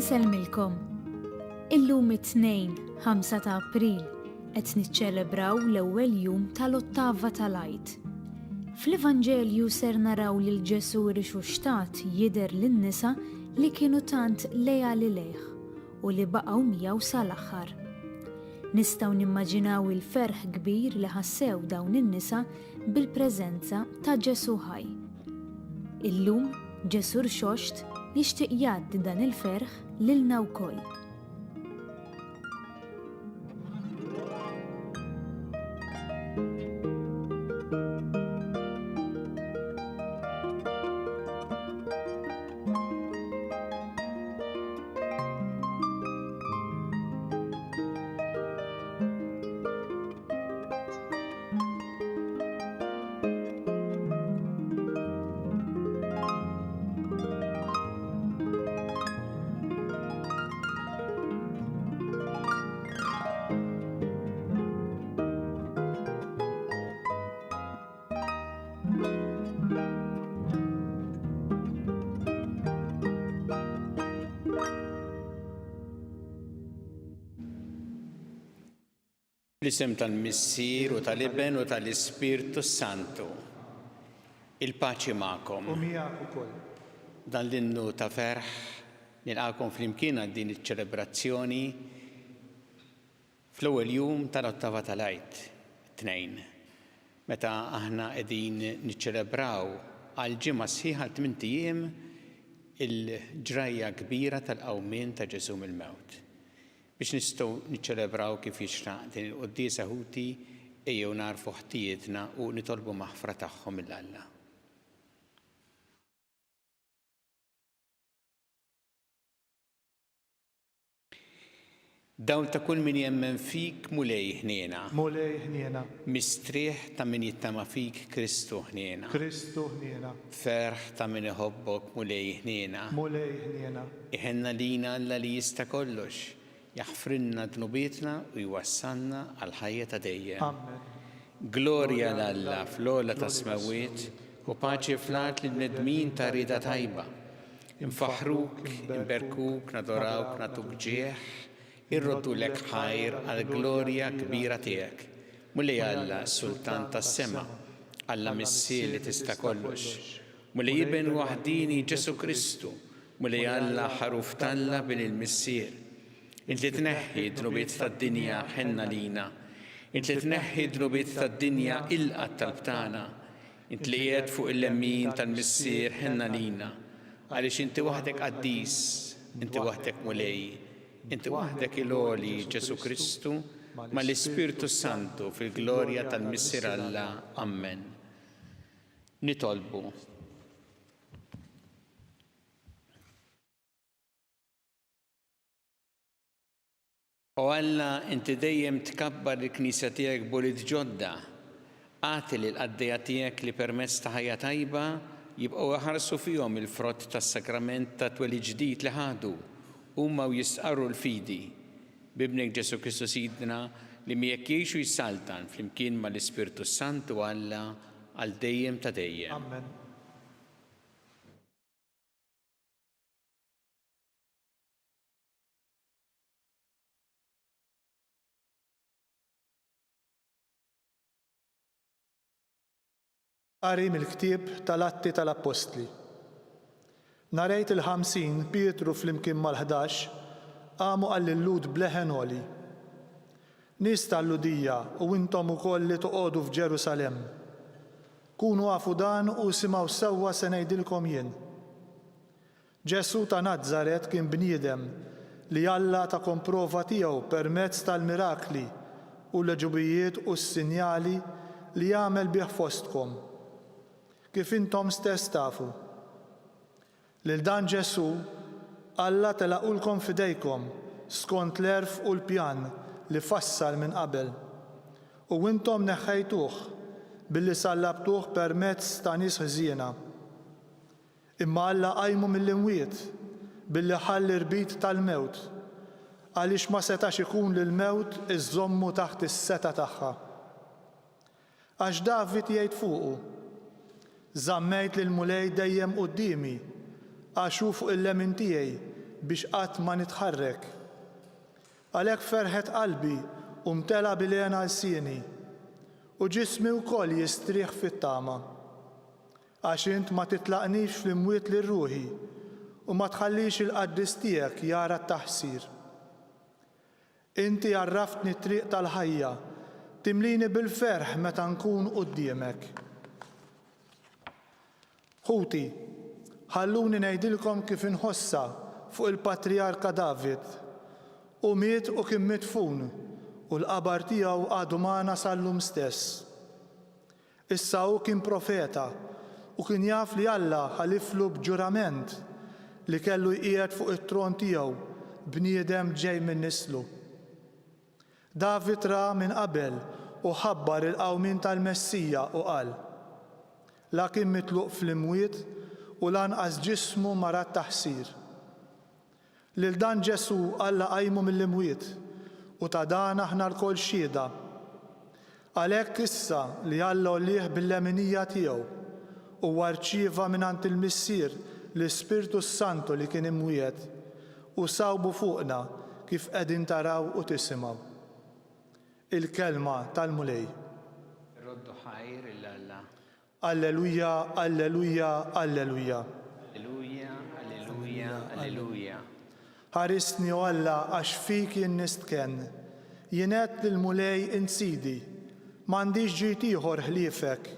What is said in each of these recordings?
Insellmilkom. Illum it-Tnejn, 5 ta' April, qed niċċelebraw l-ewwel jum tal-Ottava tal-Għid. Fl-Evanġelju ser naraw lil Ġesù rixuxtat jidher lin-nisa li kienu tant leali lejh u li baqgħu miegħu sal-aħħar. Nistgħu nimmaġinaw il-ferħ kbir li ħassew dawn in-nisa bil-preżenza ta' Ġesù ħaj. Illum, Ġesù rxoxt jixtieq jgħaddi dan il-ferħ lilna wkoll. Fl-isem tal-Missier u tal-Iben u tal-Ispirtu s-Santu. Il-paċi magħkom. U miegħek ukoll. Dan l-innu ta' ferħ nilqagħkom flimkien għal din iċ-ċelebrazzjoni fl-ewwel jum tal-Ottava tal-Għid, it-Tnejn, meta aħna qegħdin niċċelebraw għal ġimgħa sħiħa għal tmint ijiem il-ġrajja kbira tal-qawmien ta' Ġesù mill-mewt. Biex nistgħu niċċelebraw kif jixraq din il-quddiesa ħuti, ejjew nagħrfu ħtijietna u nitolbu maħfra tagħhom lil Alla. Dawl ta' kull min jemmen fik, Mulej ħniena. Mulej ħniena. Mistrieħ ta' min jittama fik, Kristu ħniena. Kristu ħniena. Ferħ ta' min iħobbok, Mulej ħniena. Mulej ħniena. Iħenn għalina Alla li jista' kollox, jaħfrilna dnubietna u jwassalna għall-ħajja ta' dejjem. Amen. Glorja 'l Alla fl-ogħla tas-smewwiet u paċi fl-art lill-bnedmin ta' rieda tajba. Infaħħruk, inberkuk, nadorawk, nagħtuk ġieħ, irroddulek ħajr għall-glorja kbira tiegħek. Mulej Alla, Sultan tas-sema, Alla Missier li tista' kollox. Mulej Iben waħdieni Ġesù Kristu, Mulej Alla, Ħaruf t'Alla Bin il-Missier. Int li tneħħi d-dnubiet tad-dinja, ħenn għalina. Int li tneħħi d-dnubiet tad-dinja, ilqa' t-talb tagħna. Int li qiegħed fuq il-lemmin tal-Missier, ħenn għalina. Għaliex inti waħdek qaddis, inti waħdek Mulej, inti waħdek il-Għoli Ġesù Kristu, mal-Ispirtu s-Santu fil-glorja tal-Missier Alla. Ammen. Nitolbu. O Alla, inti dejjem tkabbar il-Knisja tiegħek b'ulied ġodda. Agħti lill-qaddejja tiegħek li permezz ta' ħajja tajba jibqgħu jħarsu fihom il-frott tas-sagrament ta' twelid ġdid li ħadu, huma u jistqarru l-fidi. B'Ibnek Ġesù Kristu Sidna, li miegħek jgħix u jsaltan flimkien mal-Ispirtu s-Santu Alla għal dejjem ta' dejjem. Amen. Qari mill-ktieb tal-Atti tal-Appostli. Nhar Għid il-Ħamsin, Pietru flimkien mal-Ħdax qam u qal lil-Lhud b'leħen għoli, Nies tal-Lhudija u intom ukoll li toqogħdu f'Ġerusalemm, kunu afu dan u isimgħu sewwa se ngħidilkom jien. Ġesù ta' Nazaret kien bniedem li Alla takom prova tiegħu permezz tal-mirakli u l-għeġubijiet u s-sinjali li għamel bih fostkom, kif intom stess tafu. Lil dan Ġesù, Alla telaqulkom f'idejkom skont l-għerf u l-pjan li fassal minn qabel, u intom neħħejtuh billi sallabtuh permezz ta' nies ħżiena. Imma Alla qajmu mill-imwiet, billi ħall l-irbit tal-mewt, għaliex ma setax ikun li l-mewt iżżommu taħt is-setgħa tagħha. Għax David jgħid fuqu, Żammejt lill-Mulej dejjem quddiemi, għax hu fuq il-lemin tiegħi, biex qatt ma nitħarrek. Għalhekk ferħet qalbi u mtela bil-hena lsieni, u ġismi wkoll jistrieħ fit-tama. Għax int ma titlaqnix fl-imwiet lil ruħi, u ma tħallix il-qaddis tiegħek jara t-taħsir. Inti għarraftni t-triq tal-ħajja, timlini bil-ferħ meta nkun quddiemek. Ħuti, ħalluni ngħidilkom kif inħossha fuq il-patrijarka David. Hu miet u kien midfun, u l-qabar tiegħu għadu magħna sal-lum stess. Issa hu kien profeta, u kien jaf li Alla ħaliflu b'ġurament li kellu jqiegħed fuq it-tron tiegħu bniedem ġej minn nislu. David ra minn qabel u ħabbar il-qawmien tal-Messija u qal, La kien mitluq fl-imwiet u lanqas ġismu ma ra t-taħsir. Lil dan Ġesù Alla qajmu mill-imwiet, u ta' dan aħna lkoll xhieda. Għalhekk issa li Alla għollieh bil-leminija tiegħu, huwa rċieva mingħand il-Missier l-Ispirtu s-Santu li kien imwiegħed, u sawbu fuqna kif qegħdin taraw u tisimgħu. Il-Kelma tal-Mulej. Irroddu ħajr 'il Alla. Alleluja, alleluja, alleluja. Alleluja, alleluja, alleluja. Ħarisni, o Alla, għax fik jien nistkenn. Jien għedt lill-Mulej, Int Sidi. M'għandix ġid ieħor ħliefek.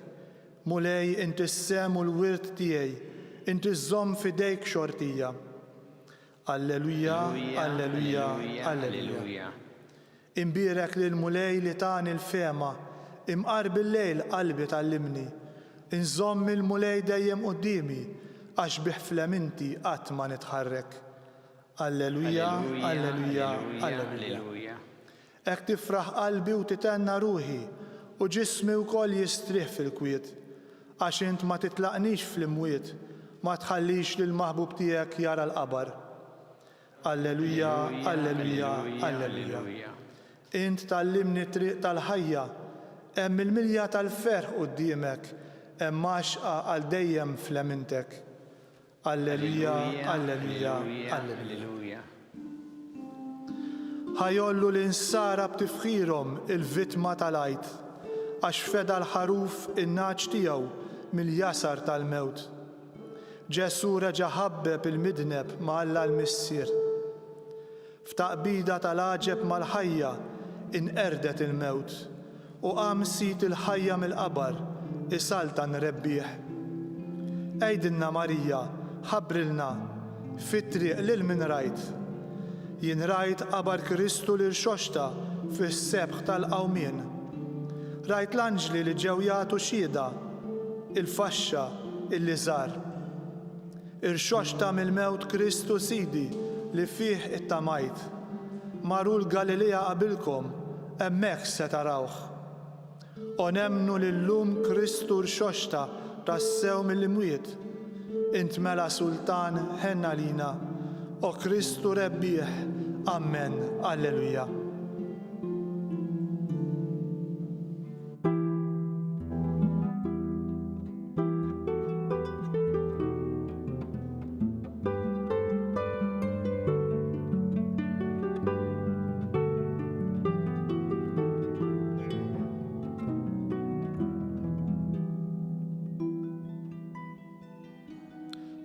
Mulej, int is-sehem u l-wirt tiegħi, int iżżomm f'idejk xortija. Alleluja, alleluja, alleluja. Inbierek lill-Mulej li tani l-fehma, imqar bil-lejl qalbi tgħallimni. Inżomm il-Mulej dejjem quddiemi, għax bih f'leminti qatt ma nitħarrek. Alleluja, alleluja, alleluja. Hekk tifraħ qalbi u tithenna ruħi, u ġismi wkoll jistrieħ fil-kwiet. Għax int ma titlaqnix fl-imwiet, ma tħallix lill-maħbub tiegħek jara l-qabar. Alleluja, alleluja, alleluja. Int tgħallimni t-triq tal-ħajja, hemm il-milja tal-ferħ quddiemek, hemm għaxqa għal dejjem f'lemintek. Alleluja, alleluja, alleluja. Ħa jgħollu l-insara b'tifħirhom il-vittma tal-Għid, għax feda l-ħaruf in-nagħaġ tiegħu mill-jasar tal-mewt. Ġesù reġa' ħabbeb il-midneb ma' Alla l-Missier. F'taqbida tal-għaġeb mal-ħajja inqerdet il-mewt, u qam Sid il-ħajja mill-qabar, isaltan rebbieħ. Għidilna Marija, ħabbrilna, fit-triq lil min rajt? Jien rajt qabar Kristu li rxoxta fis-sebħ tal-qawmien. Rajt l-anġli li ġew jagħtu xhieda, il-faxxa illi żar. Irxoxta mill-mewt Kristu Sidi li fih ittamajt. Marru l-Galilea qabilkom, hemmhekk se tarawh. O nemmnu li llum Kristu rxoxta tassew mill-imwiet. Int mela Sultan ħenn għalina. O Kristu rebbieħ. Ammen. Alleluja.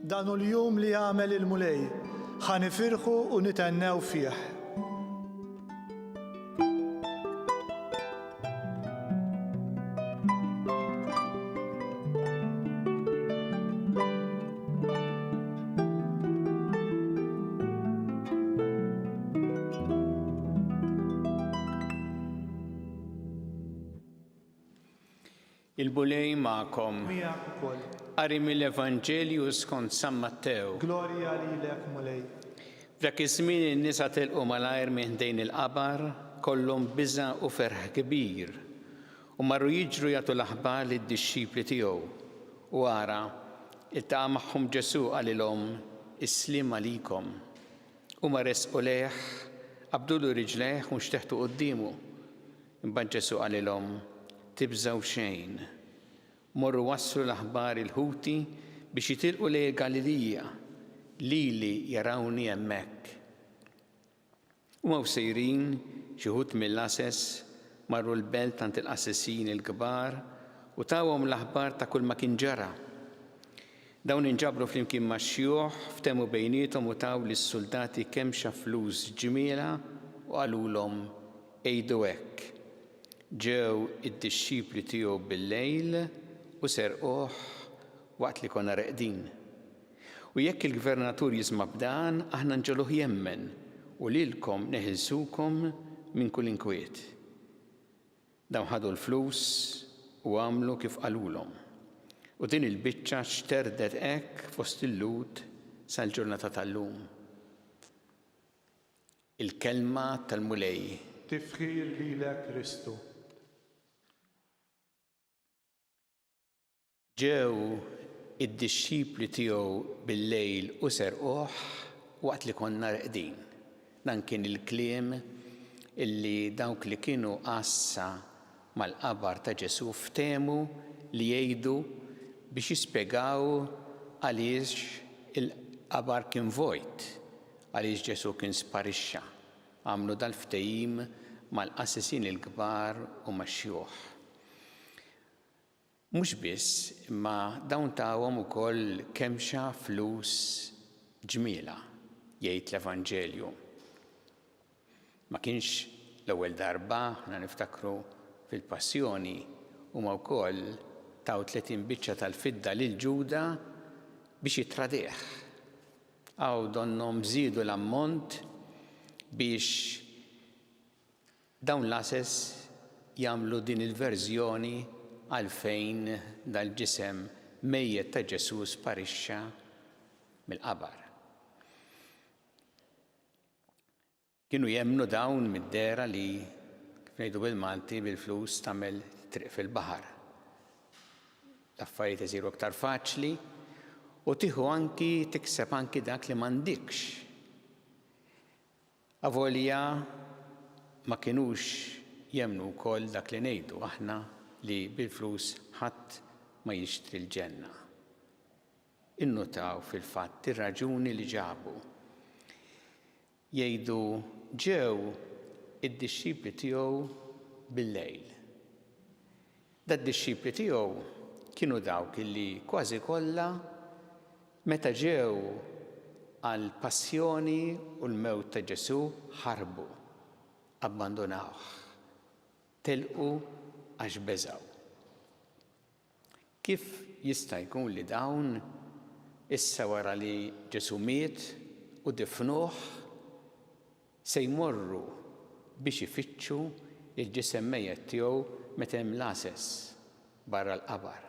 Dan hu l-jum li għamel il-Mulej, ħa nifirħu u nithennew fih. Il-Mulej magħkom. Miegħek ukoll. Qari mill-Evanġelju skont San Mattew. Glorja lilek, Mulej. F'dak iż-żmien in-nisa telqu malajr minn ħdejn il-qabar, kollhom biża' u ferħ kbir, u marru jiġru jagħtu l-aħbar lid-dixxipli tiegħu. U ara, iltaqa' magħhom Ġesù qalilhom, Is-sliem għalikom. Huma resqu lejh, qabdulu riġlejh u nxteħtu quddiemu. Imbagħad Ġesù qalilhom, Tibżgħu xejn. Morru wasslu l-aħbar 'il ħuti biex jitilqu lejn il-Galilija. Lili jarawni hemmhekk. Huma u sejrin, xi wħud mill-għases marru l-belt għand il-qassisin il-kbar u tawhom l-aħbar ta' kulma kien ġara. Dawn inġabru flimkien max-xjuħ, ftehmu bejniethom u taw lis-suldati kemxa flus ġmielha u qalulhom, Għidu hekk, 'Ġew id-dixxipli tiegħu billejl u serquh waqt li konna reqdin. U jekk il-gvernatur jisma' b'dan, aħna nġegħluh jemmen, u lilkom neħilsukom minn kull inkwiet. Dawn ħadu l-flus u għamlu kif qalulhom. U din il-biċċa xterdet hekk fost il-Lhud sal-ġurnata tal-lum. Il-Kelma tal-Mulej. Tifħir lilek Kristu. Ġew id-dixxipli tiegħu billejl u serquh waqt li konna reqdin. Dan kien il-kliem illi dawk li kienu għassa mal-qabar ta' Ġesù ftehmu li jgħidu biex jispjegaw għaliex il-qabar kien vojt, għaliex Ġesù kien sparixxa. Għamlu dal-ftehim mal-qassisin il-kbar u max-xjuħ. Mhux biss, imma dawn tawhom ukoll kemxa flus ġmielha, jgħid l-Evanġelju. Ma kienx l-ewwel darba, aħna niftakru fil-Passjoni, huma wkoll taw 30 biċċa tal-fidda lil Ġuda biex jittradih. Hawn donnhom żiedu l-ammont biex Dawn l-għases jagħmlu din il-verżjoni għalfejn dal-ġisem mejjet ta' Ġesù sparixxa mill-qabar. Kienu jemmnu dawn mid-dehra li, kif ngħidu bil-Malti, bil-flus tagħmel triq fil-baħar. L-affarijiet isiru aktar faċli u tieħu anki tikseb anki dak li m'għandikx. Avolja ma kinux jemmnu wkoll dak li ngħidu aħna li bil-flus ħadd ma jixtri l-ġenna. Innutaw fil-fatt ir-raġuni li ġabu. Jgħidu ġew id-dixxipli tiegħu bil-lejl. Dad-dixxipli tiegħu kienu dawk li kważi kollha meta ġew għall-passjoni u l-mewt ta' Ġesù ħarbu, abbandunawh, telqu għax beżgħu. Kif jista' jkun li dawn, issa wara li Ġesù miet u difnuh, se jmorru biex ifittxu l-ġisem mejjet tiegħu meta hemm l-għases barra l-qabar?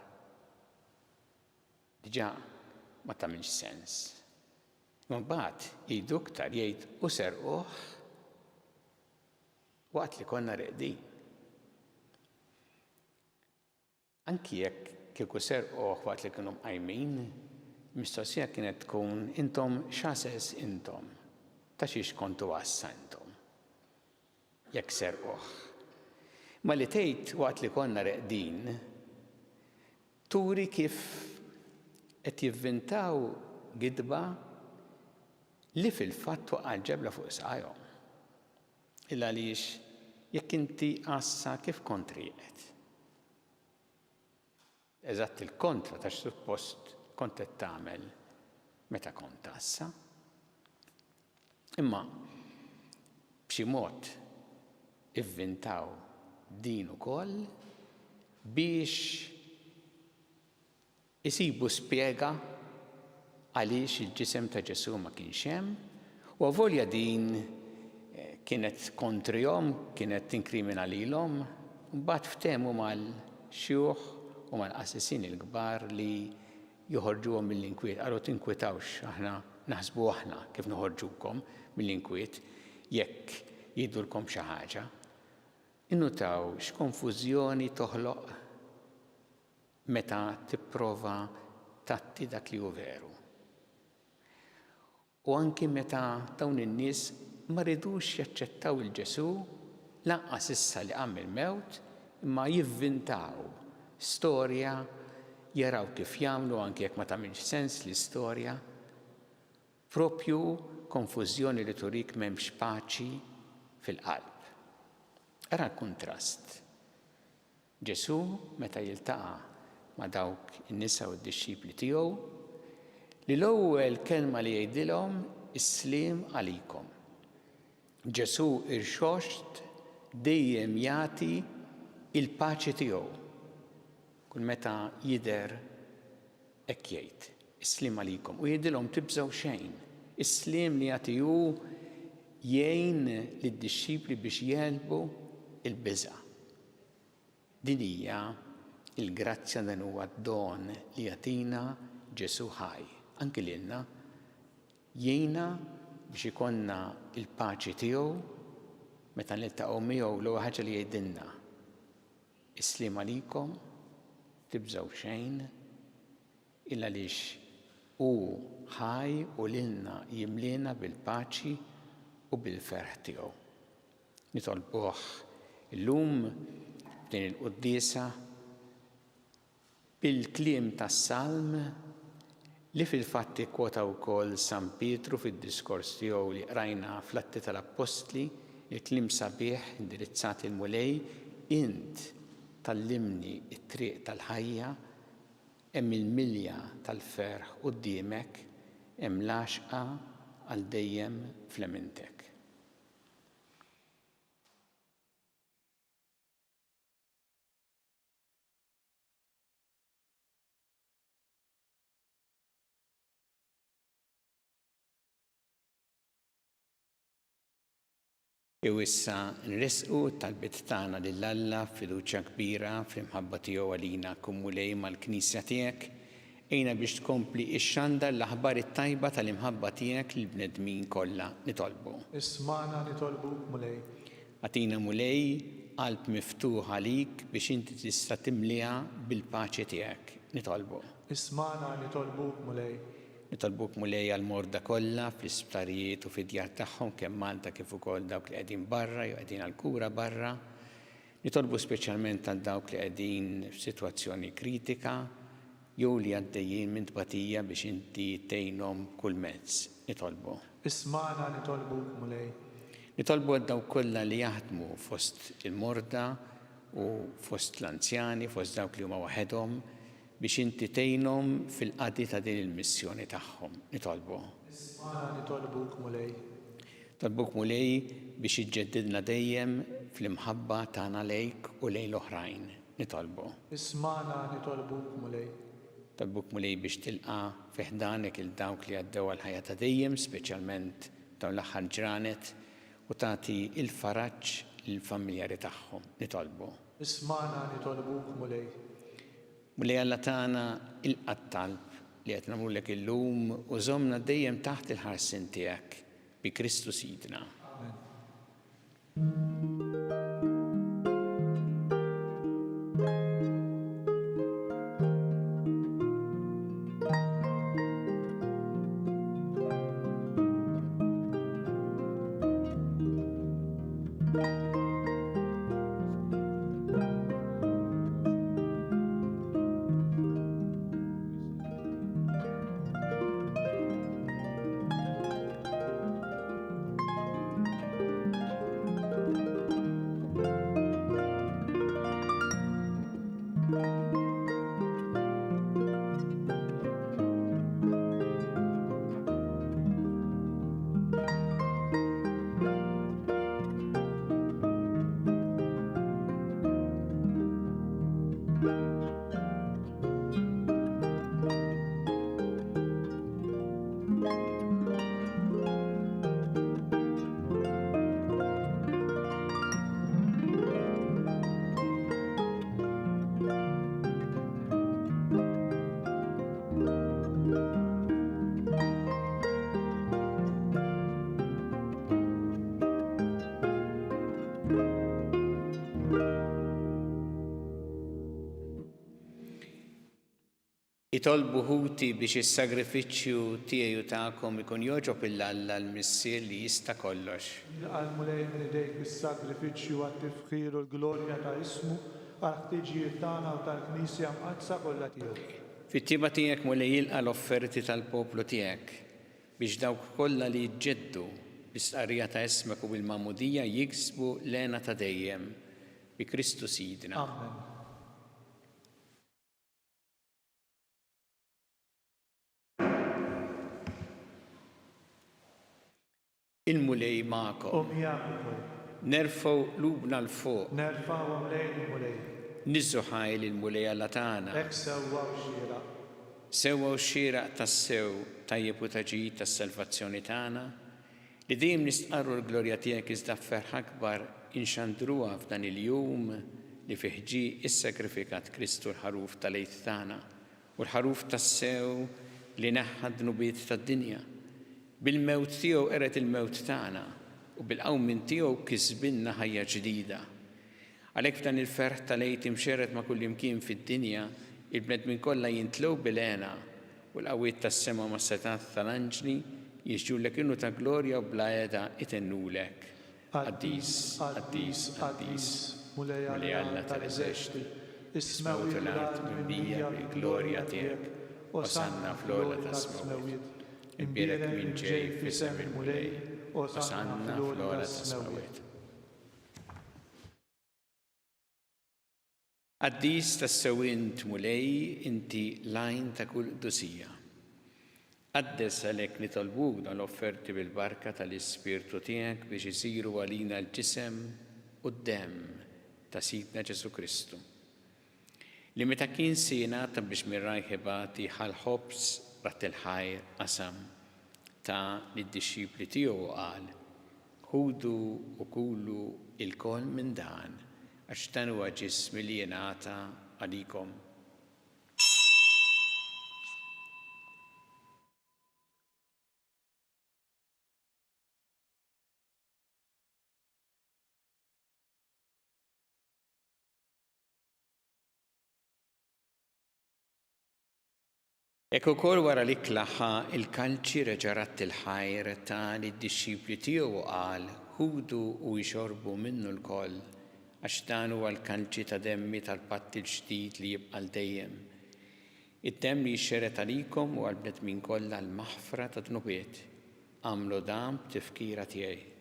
Diġà ma tagħmilx sens. Imma mbagħad jgħidu iktar, jgħid u serquh waqt li konna reqdin. Anki jekk kieku serquh waqt li kienu mqajmin, il-mistoqsija kienet tkun intom x'għases intom? Ta' xiex kontu għassa intom? Jekk serquh. Imma li tgħid waqt li konna reqdin turi kif qed jivvintaw gidba li fil-fatt twaqqa' l-ġebla fuq saqajhom. Il għaliex jekk inti għassa kif kont rieqed? Eżatt il-kontra ta' x'suppost kont qed tagħmel meta kont għassa. Imma b'xi mod ivvintaw din ukoll biex Isibu spjega għaliex il-ġisem ta' Ġesù ma kienx hemm, u avolja din kienet kontrihom, kienet tinkrimina lilhom, mbagħad ftehmu mal-xjuħ u mal-qassisin il-kbar li joħorġuhom mill-inkwiet. Qalu tinkwitawx, aħna naħsbu aħna kif noħorġukom mill-inkwiet jekk jgħidulkom xi ħaġa. Innutaw x'konfużjoni toħloq meta tipprova tgħatti dak li hu veru. U anki meta dawn in-nies ma ridux jaċċettaw 'il Ġesù, lanqas issa li qam mill-mewt, imma jivvintaw storja, jaraw kif jagħmlu anki jekk ma tagħmilx sens l-istorja. Propju konfużjoni li turik m'hemmx paċi fil-qalb. Ara l-kuntrast. Ġesù meta jiltaqa' ma' dawk in-nisa u d-dixxipli tiegħu, li l-ewwel kelma li jgħidilhom is-sliem għalikom. Ġesù irxoxt dejjem jagħti il-paċi tiegħu. Kull meta jidher hekk jgħid, is-sliem għalikom. U jgħidilhom tibżgħu xejn. Is-sliem li jagħti hu jgħin lid-dixxipli biex jegħlbu l-biża'. Din hija l-grazzja dan huwa d-don li jagħtina Ġesù ħaj, anki lilna. Jgħinna biex ikollna l-paċi tiegħu meta niltaqgħu miegħu l-ewwel ħaġa li jgħidilna, Is-sliem għalikom, tibżgħu xejn, il għaliex hu ħaj u lilna jimliena bil-paċi u bil-ferħ tiegħu. Nitolbuh illum f'din il-quddiesa bil-kliem tas-Salm li fil-fatt ikkwota wkoll San Pietru fid-diskors tiegħu li qrajna fl-Atti tal-Appostli, il-kliem sabiħ indirizzat lill-Mulej, Int tgħallimni t-triq tal-ħajja, hemm il-milja tal-ferħ quddiemek, hemm l-għaxqa għal dejjem f'lemintek. U issa nressqu t-talbiet tagħna lil Alla b'fiduċja kbira fl-imħabba tiegħu għalina. Kun Mulej mal-Knisja tiegħek, għinha biex tkompli ixxandar l-aħbar it-tajba tal-imħabba tiegħek lill-bnedmin kollha. Nitolbu. Ismagħna nitolbuk, Mulej. Agħtina Mulej qalb miftuħa għalik biex inti tista' timliha bil-paċi tiegħek. Nitolbu. Ismagħna nitolbuk, Mulej. Nitolbuk Mulej għall-morda kollha fl-isptarijiet u fid-djar tagħhom kemm Malta kif ukoll dawk li qegħdin barra jew qegħdin għall-kura barra. Nitolbu speċjalment għal dawk li qegħdin f'sitwazzjoni kritika jew li għaddejjin minn tbatija biex inti tgħinhom b'kull mezz. Nitolbu. Ismagħna nitolbuk Mulej. Nitolbu għal dawk kollha li jaħdmu fost il-morda u fost l-anzjani, fost dawk li huma waħedhom, Biex inti tgħinhom fil-qadi ta' din il-missjoni tagħhom. Nitolbu. Ismagħna nitolbuk, Mulej. Nitolbuk, Mulej, biex iġġeddidna dejjem fl-imħabba tagħna lejk u lejn l-oħrajn. Nitolbu. Ismagħna nitolbuk, Mulej. Nitolbuk, Mulej, biex tilqa' fi ħdanek 'il dawk li għaddew għall-ħajja ta' dejjem, speċjalment f'dawn l-aħħar ġranet, u tagħti l-faraġ lill-familjari tagħhom. Nitolbu. Ismagħna nitolbuk, Mulej. Mulej Alla tagħna, ilqa' t-talb li qed nagħmlulek illum u żommna dejjem taħt il-ħarsien tiegħek, bi Kristu Sidna. Amen. Itolbu ħuti biex is-sagrifiċċju tiegħi u tagħkom ikun jogħġob 'il Alla l-Missier li jista' kollox. Jilqa' l-Mulej minn idejk is-sagrifiċċju għat-tifħir u l-glorja ta' ismu, għall-ħtiġijiet tagħna u tal-Knisja Mqaddsa kollha tiegħu. Fit-tjieba tiegħek, Mulej, ilqa' l-offerti tal-poplu tiegħek. Biex dawk kollha li jiġġeddu bl-istqarrija ta' ismek u bil-magħmudija jiksbu l-hena ta' dejjem. Bi Kristu Sidna. Amen. Il-Mulej magħkom. U miegħek ukoll. Nerfgħu qlubna 'l fuq. Nerfgħuhom lejn il-Mulej. Niżżu ħaj lill-Mulej Alla tagħna. Hekk sewwa u xieraq. Sewwa u xieraq tassew, tajjeb u ta' ġid għas-salvazzjoni tagħna, li dejjem nistqarru l-glorja tiegħek iżda b'ferħ akbar inxandruha f'dan il-jum li fih ġie issagrifikat Kristu l-Ħaruf tal-Għid tagħna u l-Ħaruf tassew li neħħa d-dnubiet tad-dinja. Bil-mewt tiegħu qered il-mewt tagħna u bil-qawmien tiegħu kisbilna ħajja ġdida. Għalhekk f'dan il-ferħ tal-Għid imxerred ma' kullimkien fid-dinja, il-bnedmin kollha jintlew bil-hena, u l-qawwiet tas-sema mas-setgħat tal-anġli jisġudlek innu ta' glorja u bla heda itennulek, Qaddis, qaddis, qaddis, Mulej Alla tal-eżerċti, is-smewwiet u l-art mimlija bil-glorja tiegħek. Osanna fl-ogħla tas-smewwiet. Imbierek min ġej f'isem il-Mulej, Osanna fl-ogħla tas-smewwiet. Qaddis tassew int, Mulej, inti l-għajn ta' kull qdusija. Qaddes għalhekk nitolbuk dawn l-offerti bil-barka tal-Ispirtu tiegħek biex isiru għalina l-ġisem u d-demm ta' Sidna Ġesù Kristu, li meta kien se jingħata biex minn rajh ibati ħa l-ħobż, radd il-ħajr, qasam, ta lid-dixxipli tiegħu u qal, Ħudu u kulu ilkoll minn dan, għax dan huwa ġismi li jingħata għalikom. Hekk ukoll wara l-ikla ħa l-kalċi reġa' radd il-ħajr, ta lid-dixxipli tiegħu u qal, Ħudu u ixorbu minnu lkoll, għax dan huwa l-kalċi ta' demmi tal-patt il-ġdid li jibqa' għal dejjem. Id-demm li jixxered għalikom u għall-bnedmin kollha għall-maħfra tad-dnubiet. Agħmlu dan b'tifkira tiegħi.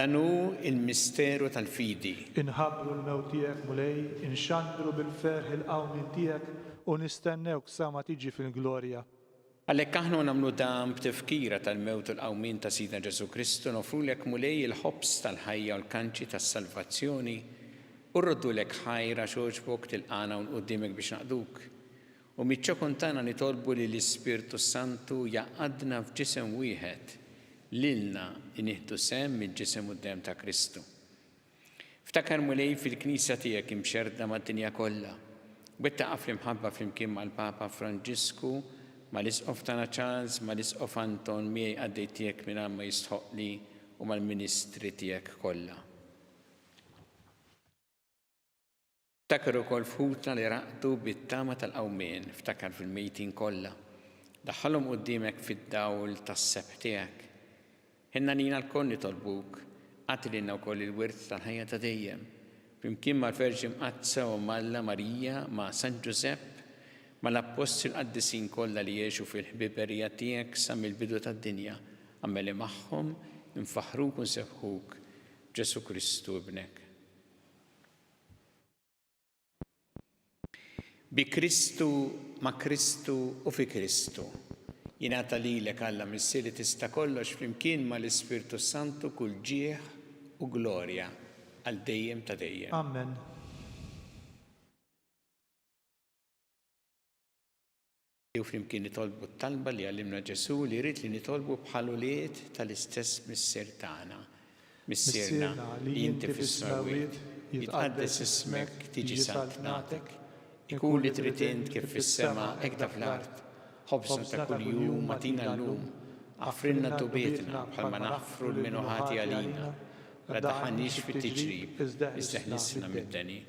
Dan hu l-misteru tal-fidi. Inħabbru l-mewt tiegħek, Mulej, inxandru bil-ferħ il-qawmien tiegħek, u nistennewk sa ma tiġi fil-glorja. Għalhekk aħna u nagħmlu dan b'tifkira tal-mewt u l-qawmien ta' Sidna Ġesù Kristu, noffrulek Mulej il-ħobż tal-ħajja u l-kanċi tas-salvazzjoni, u rroddulek ħajr għax għoġbok tilqagħna hawn quddiemek biex naqduk. U miċ-ċokon tagħna nitolbu li l-Ispirtu s-Santu jgħaqqadna f'ġisem wieħed, lilna li nieħdu sehem mill-ġisem u d-demm ta' Kristu. Ftakar, Mulej, fil-Knisja tiegħek imxerrda mad-dinja kollha. Wettaqha fl-imħabba flimkien mal-Papa Franġisku, mal-Isqof tagħna Charles, mal-Isqof Anton, miegħi qaddej tiegħek mingħajr ma jistħoqqli u mal-ministri tiegħek kollha. Ftakar ukoll f'ħutna li raqdu bit-tama tal-qawmien, ftakar fil-mejtin kollha. Daħħalhom quddiemek fid-dawl tas-sebħ tiegħek. Ħenn għalina lkoll nitolbuk, agħti lilna wkoll il-wirt tal-ħajja ta' dejjem, flimkien mal-Verġni Mqaddsa Omm Alla Marija, ma' San Ġużepp, mal-Appostli u l-qaddisin kollha li għexu fil-ħbiberija tiegħek sa mill-bidu tad-dinja, agħmel li magħhom infaħħruk u nsebbħuk b'Ġesù Kristu Ibnek. Bi Kristu, ma' Kristu u fi Kristu. Jingħata lilek, Alla Missier li tista' kollox, flimkien ma' l-Ispirtu s-Santu kull ġieħ u glorja għal dejjem ta' dejjem. Amen. Ejjew flimkien nitolbu t-talba li għallimna Ġesù li jrid li nitolbu bħal ulied tal-istess Missier tagħna. Missierna li inti fis-smewwiet, jitqaddes ismek, tiġi saltnatek, ikun li trid int kif fis-sema hekk da fl-art. Ħobżna ta' kuljum agħtina llum. Aħfrilna dnubietna bħalma naħfru 'l min hu ħati għalina. La ddaħħalniex fit-tiġrib, iżda ħlisna mid-deni.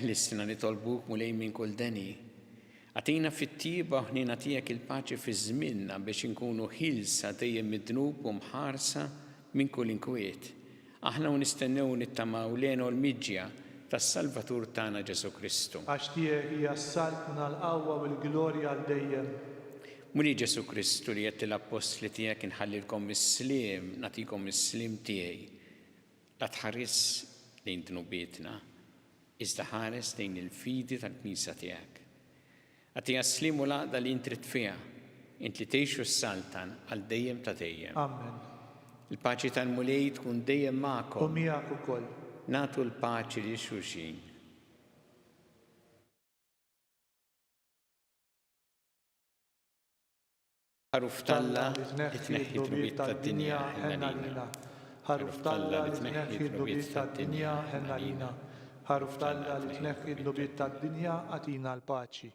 Eħlisna nitolbuk, Mulej, minn kull deni. Agħtina fit-tjieba u ħniena tiegħek il-paċi fi żmienna biex inkunu ħielsa dejjem mid-dnub u mħarsa minn kull inkwiet, aħna u nistennew u nittamaw l-hena u l-miġja tas-Salvatur tagħna Ġesù Kristu. Għax tiegħek hija s-saltna, l-qawwa u l-glorja għal dejjem. Mulej Ġesù Kristu li għedt lill-appostli tiegħek inħallilkom is-sliem, nagħtikom is-sliem tiegħi. La tħarisx lejn dnubietna, iżda ħares lejn il-fidi tal-Knisja tiegħek. Agħtiha s-sliem u l-għaqda li int trid fiha, int li tgħix u ssaltan għal dejjem ta' dejjem. Amen. Il-paċi tal-Mulej tkun dejjem magħkom. U miegħek ukoll. Nagħtu l-paċi lil xulxin. Ħaruf t'Alla li tneħħi d-dnubiet tad-dinja, ħenn għalina. Ħaruf t'Alla li tneħħi d-dnubiet tad-dinja, ħenn għalina. Ħaruf t'Alla li tneħħi d-dnubiet tad-dinja, agħtina l-paċi.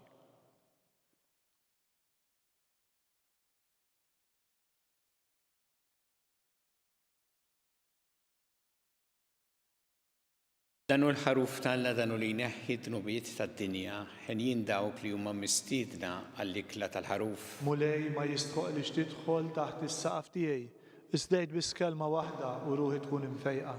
Dan hu l-Ħaruf t'Alla, dan hu li jneħħi d-dnubiet tad-dinja, henjin dawk li huma mistiedna għall-ikla tal-Ħaruf. Mulej, ma jistħoqlix tidħol taħt is-saqaf tiegħi, iżda għid biss kelma waħda u ruħi tkun imfejqa.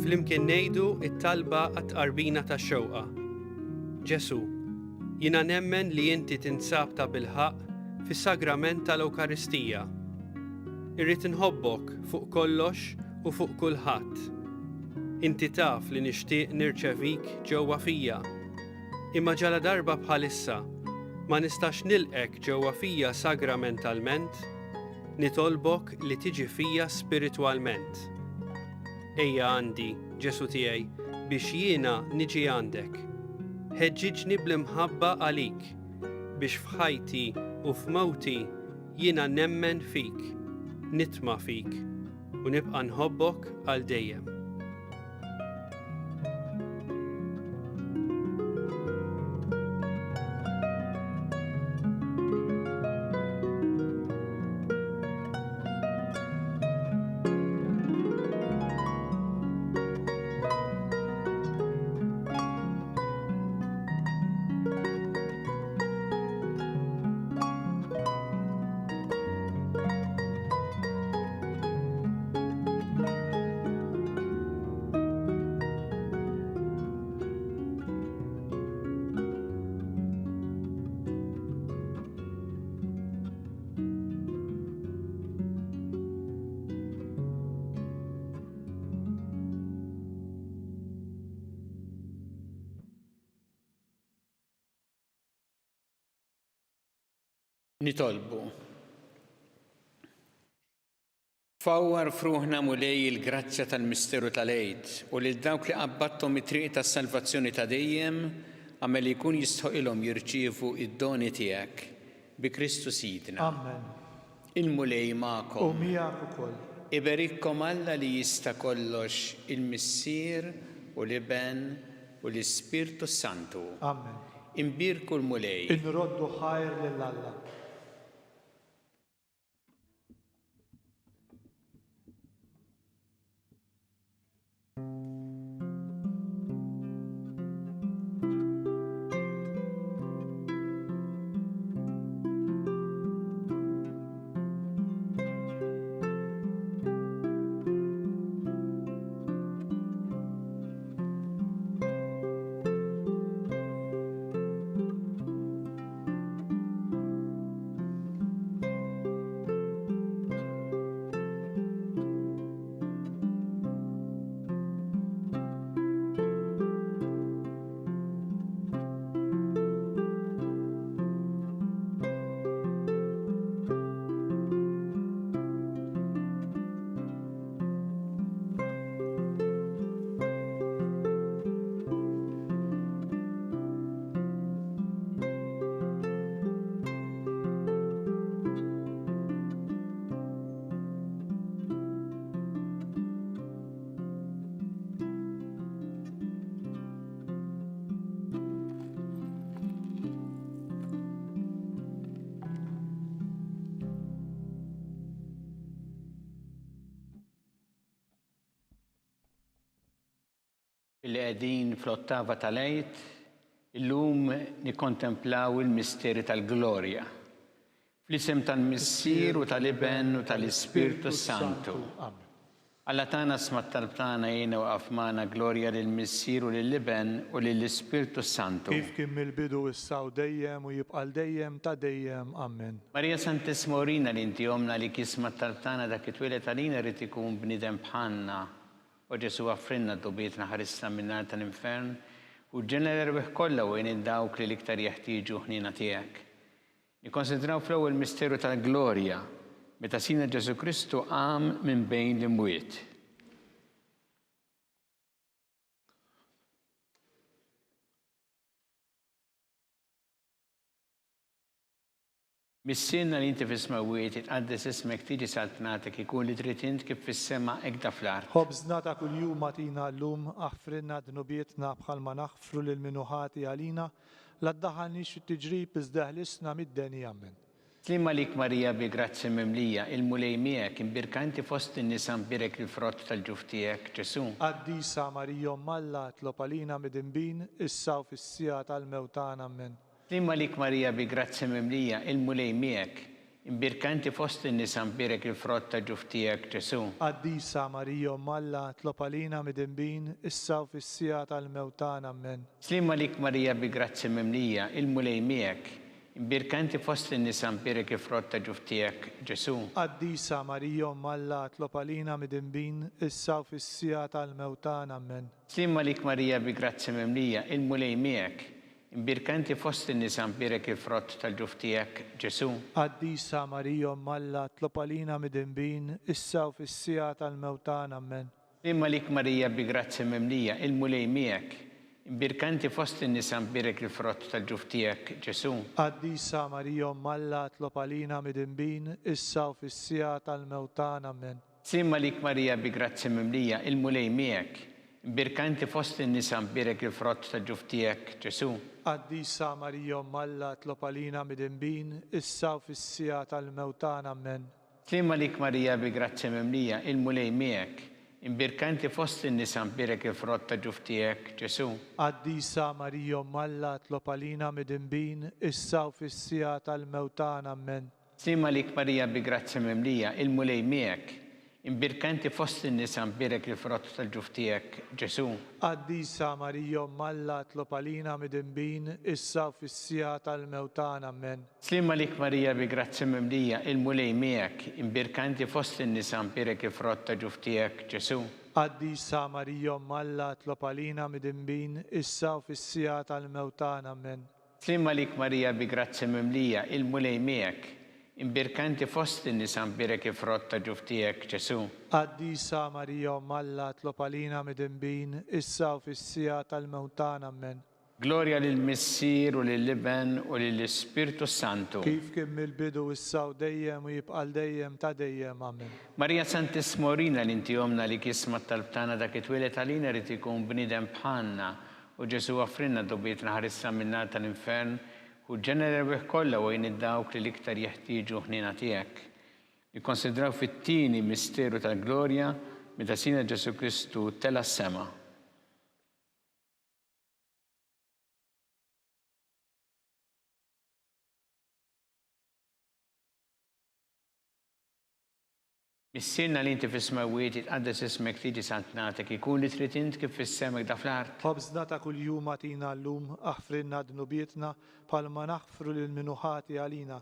Flimkien ngħidu t-talba għat-tqarbina tax-xewqa. Ġesù, jiena nemmen li inti tinsab tabilħaqq fis-sagrament tal-Ewkaristija. Irrid inħobbok fuq kollox u fuq kulħadd. Inti taf li nixtieq nirċevik ġewwa fija. Imma ġaladarba bħalissa ma nistax nilqgħek ġewwa fija sagramentalment, nitolbok li tiġi fija spiritwalment. Ejja għandi, Ġesù tiegħi, biex jiena niġi għandek. Ħeġġiġni bl-imħabba għalik, biex f'ħajti u f'mewti Jiena nemmen fik, nitma' fik, u nibqa' nħobbok għal dejjem. Nitolbu. Fawwar f'ruħna Mulej il-grazzja tal-misteru tal-Għid u lil dawk li qabbadthom it-triq tas-salvazzjoni ta' dejjem agħmel li jkun jistħoqilhom jirċievu d-doni tiegħek. Bi Kristu Sidna. Amen. Il-Mulej magħkom. U miegħek ukoll. Iberikkom Alla li jista' kollox, il-Missier u l-Iben u l-Ispirtu s-Santu. Amen. Imbierku l-Mulej. Inroddu ħajr lil Alla. Billi qegħdin fl-ottava tal-Għid, illum nikkontemplaw il-misteri tal-glorja. Fl-isem tal-Missier u tal-Iben u tal-Ispirtu s-Santu. Amen. Alla tagħna sma' t-talb tagħna għinna u qaf magħna glorja lill-Missier u lill-Iben u lill-Ispirtu s-Santu. Kif kien mill-bidu issa u dejjem u jibqa' għal dejjem ta' dejjem. Amen. Marija Santissima urina li inti Ommna li kisma t-talb tagħna dak it-twieled għalina ried ikun bniedem bħalna O Ġesù aghfrilna dnubietna ħarisna min-nar tal-infern u ġġenna l-erwieħ kollha u għin 'il dawk li l-iktar jeħtieġu ħniena tiegħek. Nikkonsidraw fl-ewwel misteru tal-glorja meta Sidna Ġesù Kristu qam minn bejn l-imwiet. Missierna li inti fis-smewwiet, jitqaddes ismek, tiġi saltnatek, ikun li trid int kif fis-sema hekk da fl-art. Ħobżna ta' kuljum agħtina llum, aħfrilna dnubietna bħalma naħfru lil min hu ħati għalina, la ddaħħalniex fit-tiġrib iżda eħlisna mid-deni. Ammen. Sliem għalik Marija bi grazzja mimlija, il-Mulej miegħek, imbierka inti fost in-nisa mbierek il-frott tal-ġuf tiegħek, Ġesù. Qaddisa Marija Omm Alla, itlob għalina midinbin, issa u fis-siegħa tal-mewt tagħna. Ammen. Sliem għalik Marija bi grazzja mimlija, il-Mulej miegħek, imbierka inti fost in-nisa mbierek il-frott ta' ġuf tiegħek, Ġesù. Qaddisa Marija Omm Alla, itlob għalina midinbin, issa u fis-siegħa tal-mewt tagħna. Ammen. Sliem għalik Marija bi grazzja mimlija, il-Mulej miegħek, imbierka inti fost in-nisa mbierek il-frott ta' ġuf tiegħek, Ġesù. Qaddisa Marija Omm Alla, itlob għalina midinbin, issa u fis-siegħa tal-mewt tagħna. Ammen. Sliem għalik Marija bi grazzja mimlija, il-Mulej miegħek, imbierka inti fost in-nisa mbierek il-frott tal-ġuf tiegħek, Ġesù. Qaddisa Marija Omm Alla, itlob għalina midinbin, issa u fis-siegħa tal-mewt tagħna. Ammen. Sliem għalik Marija bi grazzja mimlija, il-Mulej miegħek, imbierka inti fost in-nisa mbierek il-frott tal-ġuf tiegħek, Ġesù. Qaddisa Marija Omm Alla, itlob għalina midinbin, issa u fis-siegħa tal-mewt tagħna. Ammen. Sliem għalik Marija bi grazzja mimlija, il-Mulej miegħek, imbierka inti fost in-nisa mbierek il-frott ta' ġuf tiegħek, Ġesù. Qaddisa Marija Omm Alla itlob għalina midinbin, issa u fis-siegħa tal-mewt tagħna. Ammen. Sliem għalik Marija bi grazzja mimlija, il-Mulej miegħek, imbierka inti fost in-nisa mbierek il-frott ta' ġuf tiegħek, Ġesù. Qaddisa Marija Omm Alla itlob għalina midinbin, issa u fis-siegħa tal-mewt tagħna. Ammen. Sliem għalik Marija bi grazzja mimlija, il-Mulej miegħek. Imbierka inti fost in-nisa mbierek il-frott tal-ġuf tiegħek, Ġesù. Qaddisa Marija Omm Alla itlob għalina midinbin, issa u fis-siegħa tal-mewt tagħna. Ammen. Sliem għalik Marija bi grazzja mimlija, il-Mulej miegħek, imbierka inti fost in-nisa mbierek il-frott ta' ġuf tiegħek, Ġesù. Qaddisa Marija Omm Alla itlob għalina midinbin, issa u fis-siegħa tal-mewt tagħna. Ammen. Sliem għalik Marija bi grazzja mimlija, il-Mulej miegħek. Imbierka inti fost in-nisa mbierek il-frott ta' ġuf tiegħek, Ġesù. Qaddisa Marija Omm Alla itlob għalina midinbin, issa u fis-siegħa tal-mewt tagħna. Ammen. Glorja lill-Missier u lill-Iben u lill-Ispirtu s-Santu. Kif kien mill-bidu, issa u dejjem u jibqa' għal dejjem ta' dejjem. Ammen. Marija Santissima urina li inti Ommna li kisma t-talb tagħna dak it-twieled għalina ried ikun bniedem bħalna O Ġesù offrilna dnubietna ħarisna min-nar tal-infern, ħu ġenna l-erwieħ kollha u għin 'il dawk li l-iktar jeħtieġu ħniena tiegħek. Nikkonsidraw fit-tieni misteru tal-glorja meta Sidna Ġesù Kristu tela' s-sema. Missierna li inti fis-smewwiet, jitqaddes ismek, tiġi saltnatek, ikun li trid int kif fis-sema hekk da fl-art. Ħobżna ta' kuljum agħtina llum, aħfrilna dnubietna, bħalma naħfru lil min hu ħati għalina.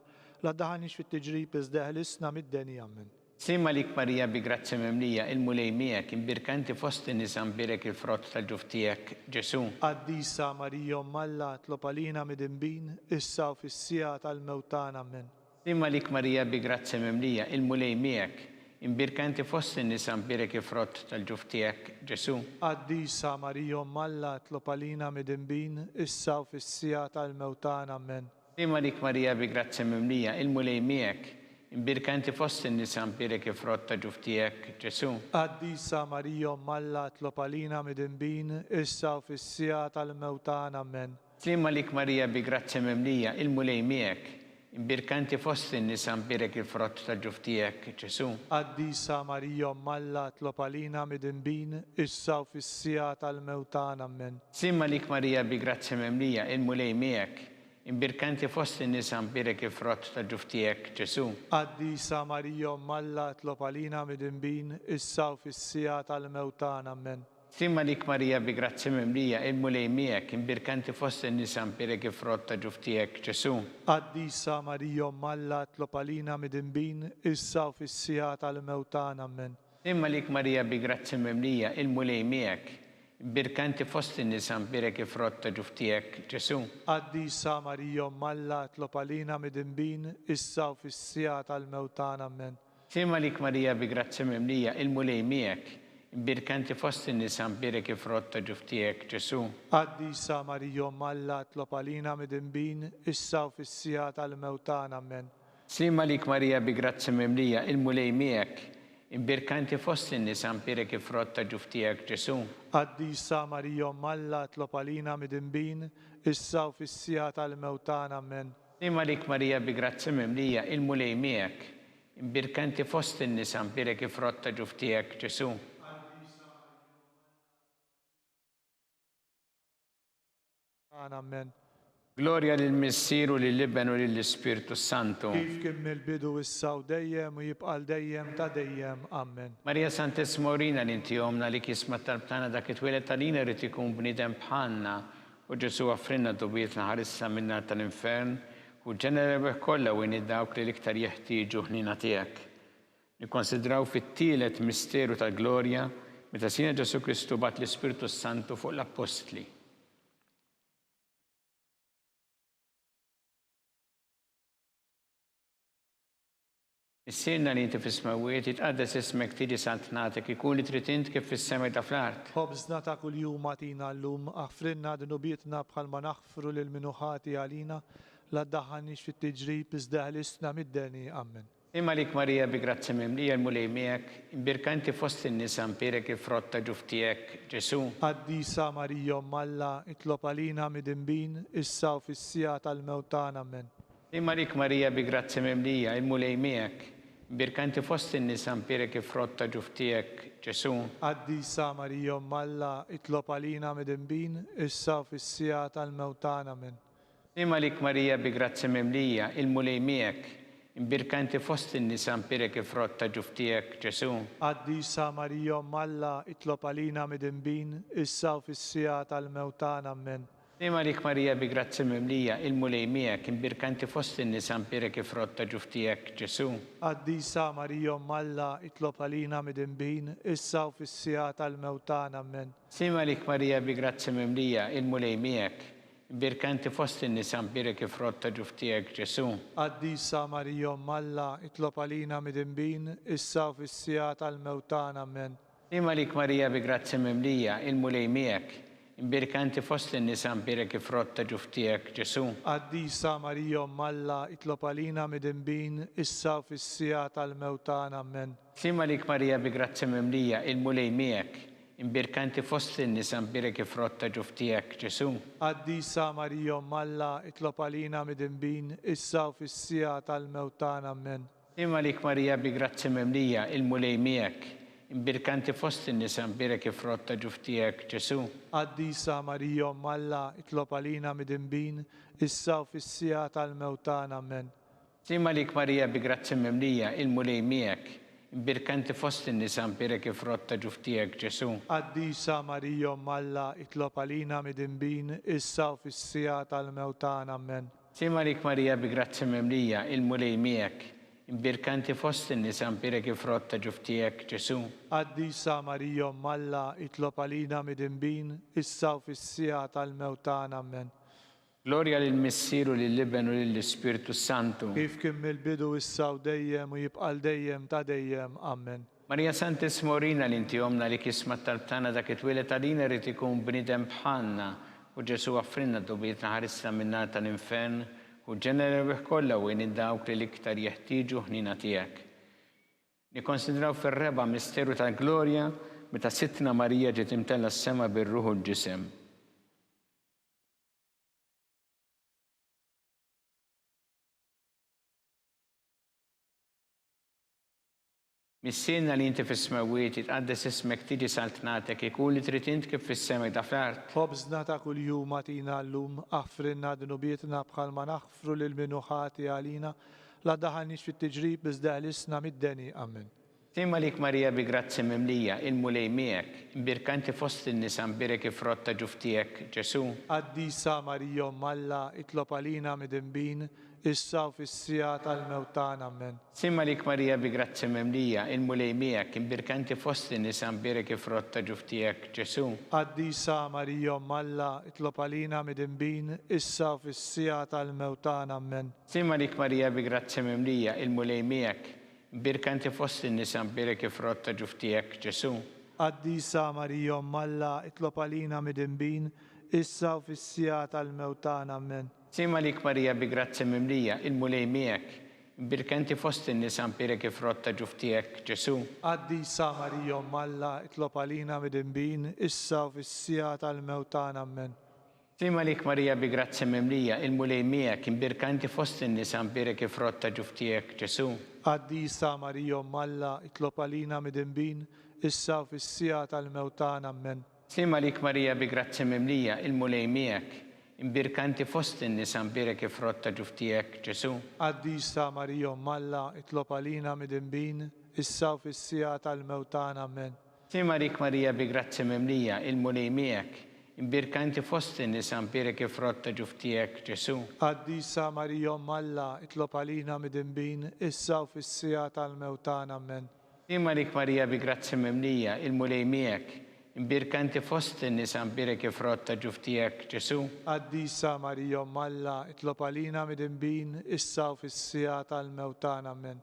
La ddaħħalniex fit-tiġrib iżda eħlisna mid-deni. Ammen. Sliem għalik Marija bi grazzja mimlija, il-Mulej miegħek, imbierka inti fost in-nisa mbierek il-frott tal-ġuf tiegħek, Ġesù. Qaddisa Marija Omm Alla, itlob għalina midinbin, issa u fis-siegħa tal-mewt tagħna. Ammen. Sliem għalik Marija bi grazzja mimlija, il-Mulej miegħek, imbierka inti fost in-nisa mbierek il-frott tal-ġuf tiegħek, Ġesù. Qaddisa Marija Omm Alla, itlob għalina midinbin, issa u fis-siegħa tal-mewt tagħna. Ammen. Sliem għalik Marija bi grazzja mimlija, il-Mulej miegħek, imbierka inti fost in-nisa mbierek il-frott ta' ġuf tiegħek, Ġesù. Qaddisa Marija Omm Alla itlob għalina midinbin, issa u fis-siegħa tal-mewt tagħna. Ammen. Sliem għalik Marija bi grazzja mimlija, il-Mulej miegħek, Imbierka inti fost in-nisa mbierek il-frott tal-ġuf tiegħek, Ġesù. Qaddisa Marija Omm Alla tlob għalina midinbin, issa u fis-siegħa tal-mewt tagħna. Ammen. Sliem għalik Marija bi grazzja mimlija, il-Mulej miegħek. Imbierka inti fost in-nisa mbierek il-frott tal-ġuf tiegħek, Ġesù. Qaddisa Marija Omm Alla tlob għalina midinbin, issa u fis-siegħa tal-mewt tagħna. Ammen. Sliem għalik Marija bi grazzja mimlija, il-Mulej miegħek, imbierka inti fost in-nisa mbierek il-frott ta' ġuf tiegħek, Ġesù. Qaddisa Marija Omm Alla tlob għalina midinbin, issa u fis-siegħa tal-mewt tagħna. Ammen. Sliem għalik Marija bi grazzja mimlija, il-Mulej miegħek, imbierka inti fost in-nisa mbierek il-frott ta' ġuf tiegħek, Ġesù. Qaddisa Marija Omm Alla tlob għalina midinbin, issa u fis-siegħa tal-mewt tagħna. Ammen. Sliem għalik Marija bi grazzja mimlija, il-Mulej miegħek, imbierka inti fost in-nisa mbierek il-frott ta' ġuf tiegħek, Ġesù. Qaddisa Marija Omm Alla tlob għalina midinbin, issa u fis-siegħa tal-mewt tagħna. Ammen. Sliem għalik Marija bi grazzja mimlija, il-Mulej miegħek, imbierka inti fost in-nisa mbierek il-frott ta' ġuf tiegħek, Ġesù. Qaddisa Marija Omm Alla tlob għalina midinbin, issa u fis-siegħa tal-mewt tagħna. Ammen. Sliem għalik Marija bi grazzja mimlija, il-Mulej miegħek, imbierka inti fost in-nisa mbierek il-frott ta' ġuf tiegħek, Ġesù. Tagħna, Ammen. Glorja lill-Missier u lill-Iben u lill-Ispirtu s-Santu. Kif kien mill-bidu issa u dejjem u jibqa' għal dejjem ta' dejjem. Ammen. Marija Santissima urina li inti Ommna li jisma' t-talb tagħna dak li twieled għalina jrid ikun bniedem bħalna O Ġesù offrilna dnubietna ħarisna min-nar tal-infern u ġenna l-erwieħ kollha u għin dawk li l-iktar jeħtieġu ħniena tiegħek. Nikkonsidraw fit-tielet misteru tal-glorja meta Sidna Ġesù Kristu bagħat l-Ispirtu s-Santu fuq l-appostli. Missierna li inti fis-smewwiet, jitqaddes ismek, tiġi saltnatek, ikun li trid int kif fis-sema jda fl-art. Ħobżna ta' kuljum agħtina llum, aħfrilna dnubietna bħalma naħfru lil min hu ħati għalina, la ddaħħalniex fit-tiġrib, iżda eħlisna mid-deni. Ammen. Sliem għalik Marija bi grazzja mimlija l-Mulej miegħek, imbierka inti fost in-nisa mbierek il-frott ta' ġuf tiegħek, Ġesù. Qaddisa Marija Omm Alla, itlob għalina midinbin, issa u fis-siegħa tal-mewt tagħna. Ammen. Sliem għalik Marija bi grazzja mimlija, il-Mulej miegħek, imbierka inti fost in-nisa mbierek il-frott ta' ġuf tiegħek, Ġesù. Qaddisa Marija Omm Alla, itlob għalina midinbin, issa u fis-siegħa tal-mewt tagħna. Ammen. Sliem għalik Marija bi grazzja mimlija, il-Mulej miegħek, imbierka inti fost in-nisa mbierek il-frott ta' ġuf tiegħek, Ġesù. Qaddisa Marija Omm Alla, itlob għalina midinbin, issa u fis-siegħa tal-mewt tagħna. Ammen. Sliem għalik Marija bi grazzja mimlija, il-Mulej miegħek, imbierka inti fost in-nisa mbierek il-frott ta' ġuf tiegħek, Ġesù. Qaddisa Marija Omm Alla, itlob għalina midinbin, issa u fis-siegħa tal-mewt tagħna. Ammen. Sliem għalik Marija bi grazzja mimlija, il-Mulej miegħek, imbierka inti fost in-nisa mbierek il-frott ta' ġuf tiegħek, Ġesù. Qaddisa Marija Omm Alla, itlob għalina midinbin, issa u fis-siegħa tal-mewt tagħna. Ammen. Sliem għalik Marija bi grazzja mimlija, il-Mulej miegħek, imbierka inti fost in-nisa mbierek il-frott ta' ġuf tiegħek, Ġesù. Qaddisa Marija Omm Alla, itlob għalina midinbin, issa u fis-siegħa tal-mewt tagħna. Ammen. Sliem għalik Marija bi grazzja mimlija, il-Mulej miegħek, imbierka inti fost in-nisa mbierek il-frott ta' ġuf tiegħek, Ġesù. Qaddisa Marija Omm Alla, itlob għalina midinbin, issa u fis-siegħa tal-mewt tagħna. Ammen. Sliem għalik Marija bi grazzja mimlija, il-Mulej miegħek, imbierka inti fost in-nisa mbierek il-frott ta' ġuf tiegħek, Ġesù. Qaddisa Marija Omm Alla, itlob għalina midinbin, issa u fis-siegħa tal-mewt tagħna. Ammen. Sliem għalik Marija bi grazzja mimlija, il-Mulej miegħek, imbierka inti fost in-nisa mbierek il-frott ta' ġuf tiegħek, Ġesù. Qaddisa Marija Omm Alla, itlob għalina midinbin, issa u fis-siegħa tal-mewt tagħna. Ammen. Sliem għalik Marija bi grazzja mimlija, il-Mulej miegħek, imbierka inti fost in-nisa mbierek il-frott ta' ġuf tiegħek, Ġesù. Qaddisa Marija Omm Alla, itlob għalina midinbin, issa u fis-siegħa tal-mewt tagħna. Ammen. Glorja lill-Missier u lill-Iben u lill-Ispirtu s-Santu. Kif kien mill-bidu issa u dejjem u jibqa' għal dejjem ta' dejjem. Ammen. Marija Santissima urina li inti Ommna li jisma' t-talb tagħna dak li twieled għalina jrid ikun bniedem bħalna u Ġesù offrilna dnubietna ħarisna min-nar tal-infern u ġenna l-erwieħ kollha u għin lil dawk li l-iktar jeħtieġu ħniena tiegħek. Nikkonsidraw fir-reba' misteru tal-glorja meta Sidtna Marija ġiet imtellgħa s-sema bir-ruħ u l-ġisem. Missierna li inti fis-smewwiet, jitqaddes ismek, tiġi saltnatek, ikun li trid int kif fis-sema hekk fl-art. Ħobżna ta' kuljum agħtina llum, aħfrilna dnubietna bħalma naħfru lil min hu ħati għalina, la ddaħħalniex fit-tiġrib iżda eħlisna mid-deni. Ammen. Sliem għalik Marija bi grazzja mimlija, il-Mulej miegħek, imbierka inti fost in-nisa mbierek il-frott ta' ġuf tiegħek, Ġesù. Qaddisa Marija Omm Alla, itlob għalina midinbin, issa u fis-siegħa tal-mewt tagħna. Ammen. Sliem għalik Marija bi grazzja mimlija, il-Mulej miegħek, imbierka inti fost in-nisa mbierek il-frott ta' ġuf tiegħek, Ġesù. Qaddisa Marija Omm Alla, itlob għalina midinbin, issa u fis-siegħa tal-mewt tagħna. Ammen. Sliem għalik Marija bi grazzja mimlija, il-Mulej miegħek, Imbierka inti fost in-nisa mbierek il-frott ta' ġuf tiegħek, Ġesù. Qaddisa Marija Omm Alla, itlob għalina midinbin, issa u fis-siegħa tal-mewt tagħna. Ammen. Sliem għalik Marija bi grazzja mimlija, il-Mulej miegħek. Imbierka inti fost in-nisa mbierek il-frott ta' ġuf tiegħek, Ġesù. Qaddisa Marija Omm Alla, itlob għalina midinbin, issa u fis-siegħa tal-mewt tagħna. Ammen. Sliem għalik Marija bi grazzja mimlija, il-Mulej miegħek, imbierka inti fost in-nisa mbierek il-frott ta' ġuf tiegħek, Ġesù. Qaddisa Marija Omm Alla, itlob għalina midinbin, issa u fis-siegħa tal-mewt tagħna. Ammen. Sliem għalik Marija bi grazzja mimlija, il-Mulej miegħek, imbierka inti fost in-nisa mbierek il-frott ta' ġuf tiegħek, Ġesù. Qaddisa Marija Omm Alla, itlob għalina midinbin, issa u fis-siegħa tal-mewt tagħna. Ammen. Sliem għalik Marija bi grazzja mimlija, il-Mulej miegħek, imbierka inti fost in-nisa mbierek il-frott ta' ġuf tiegħek, Ġesù. Qaddisa Marija Omm Alla, itlob għalina midinbin, issa u fis-siegħa tal-mewt tagħna. Ammen. Sliem għalik Marija bi grazzja mimlija, il-Mulej miegħek, imbierka inti fost in-nisa mbierek il-frott ta' ġuf tiegħek, Ġesù. Qaddisa Marija Omm Alla, itlob għalina midinbin, issa u fis-siegħa tal-mewt tagħna. Ammen.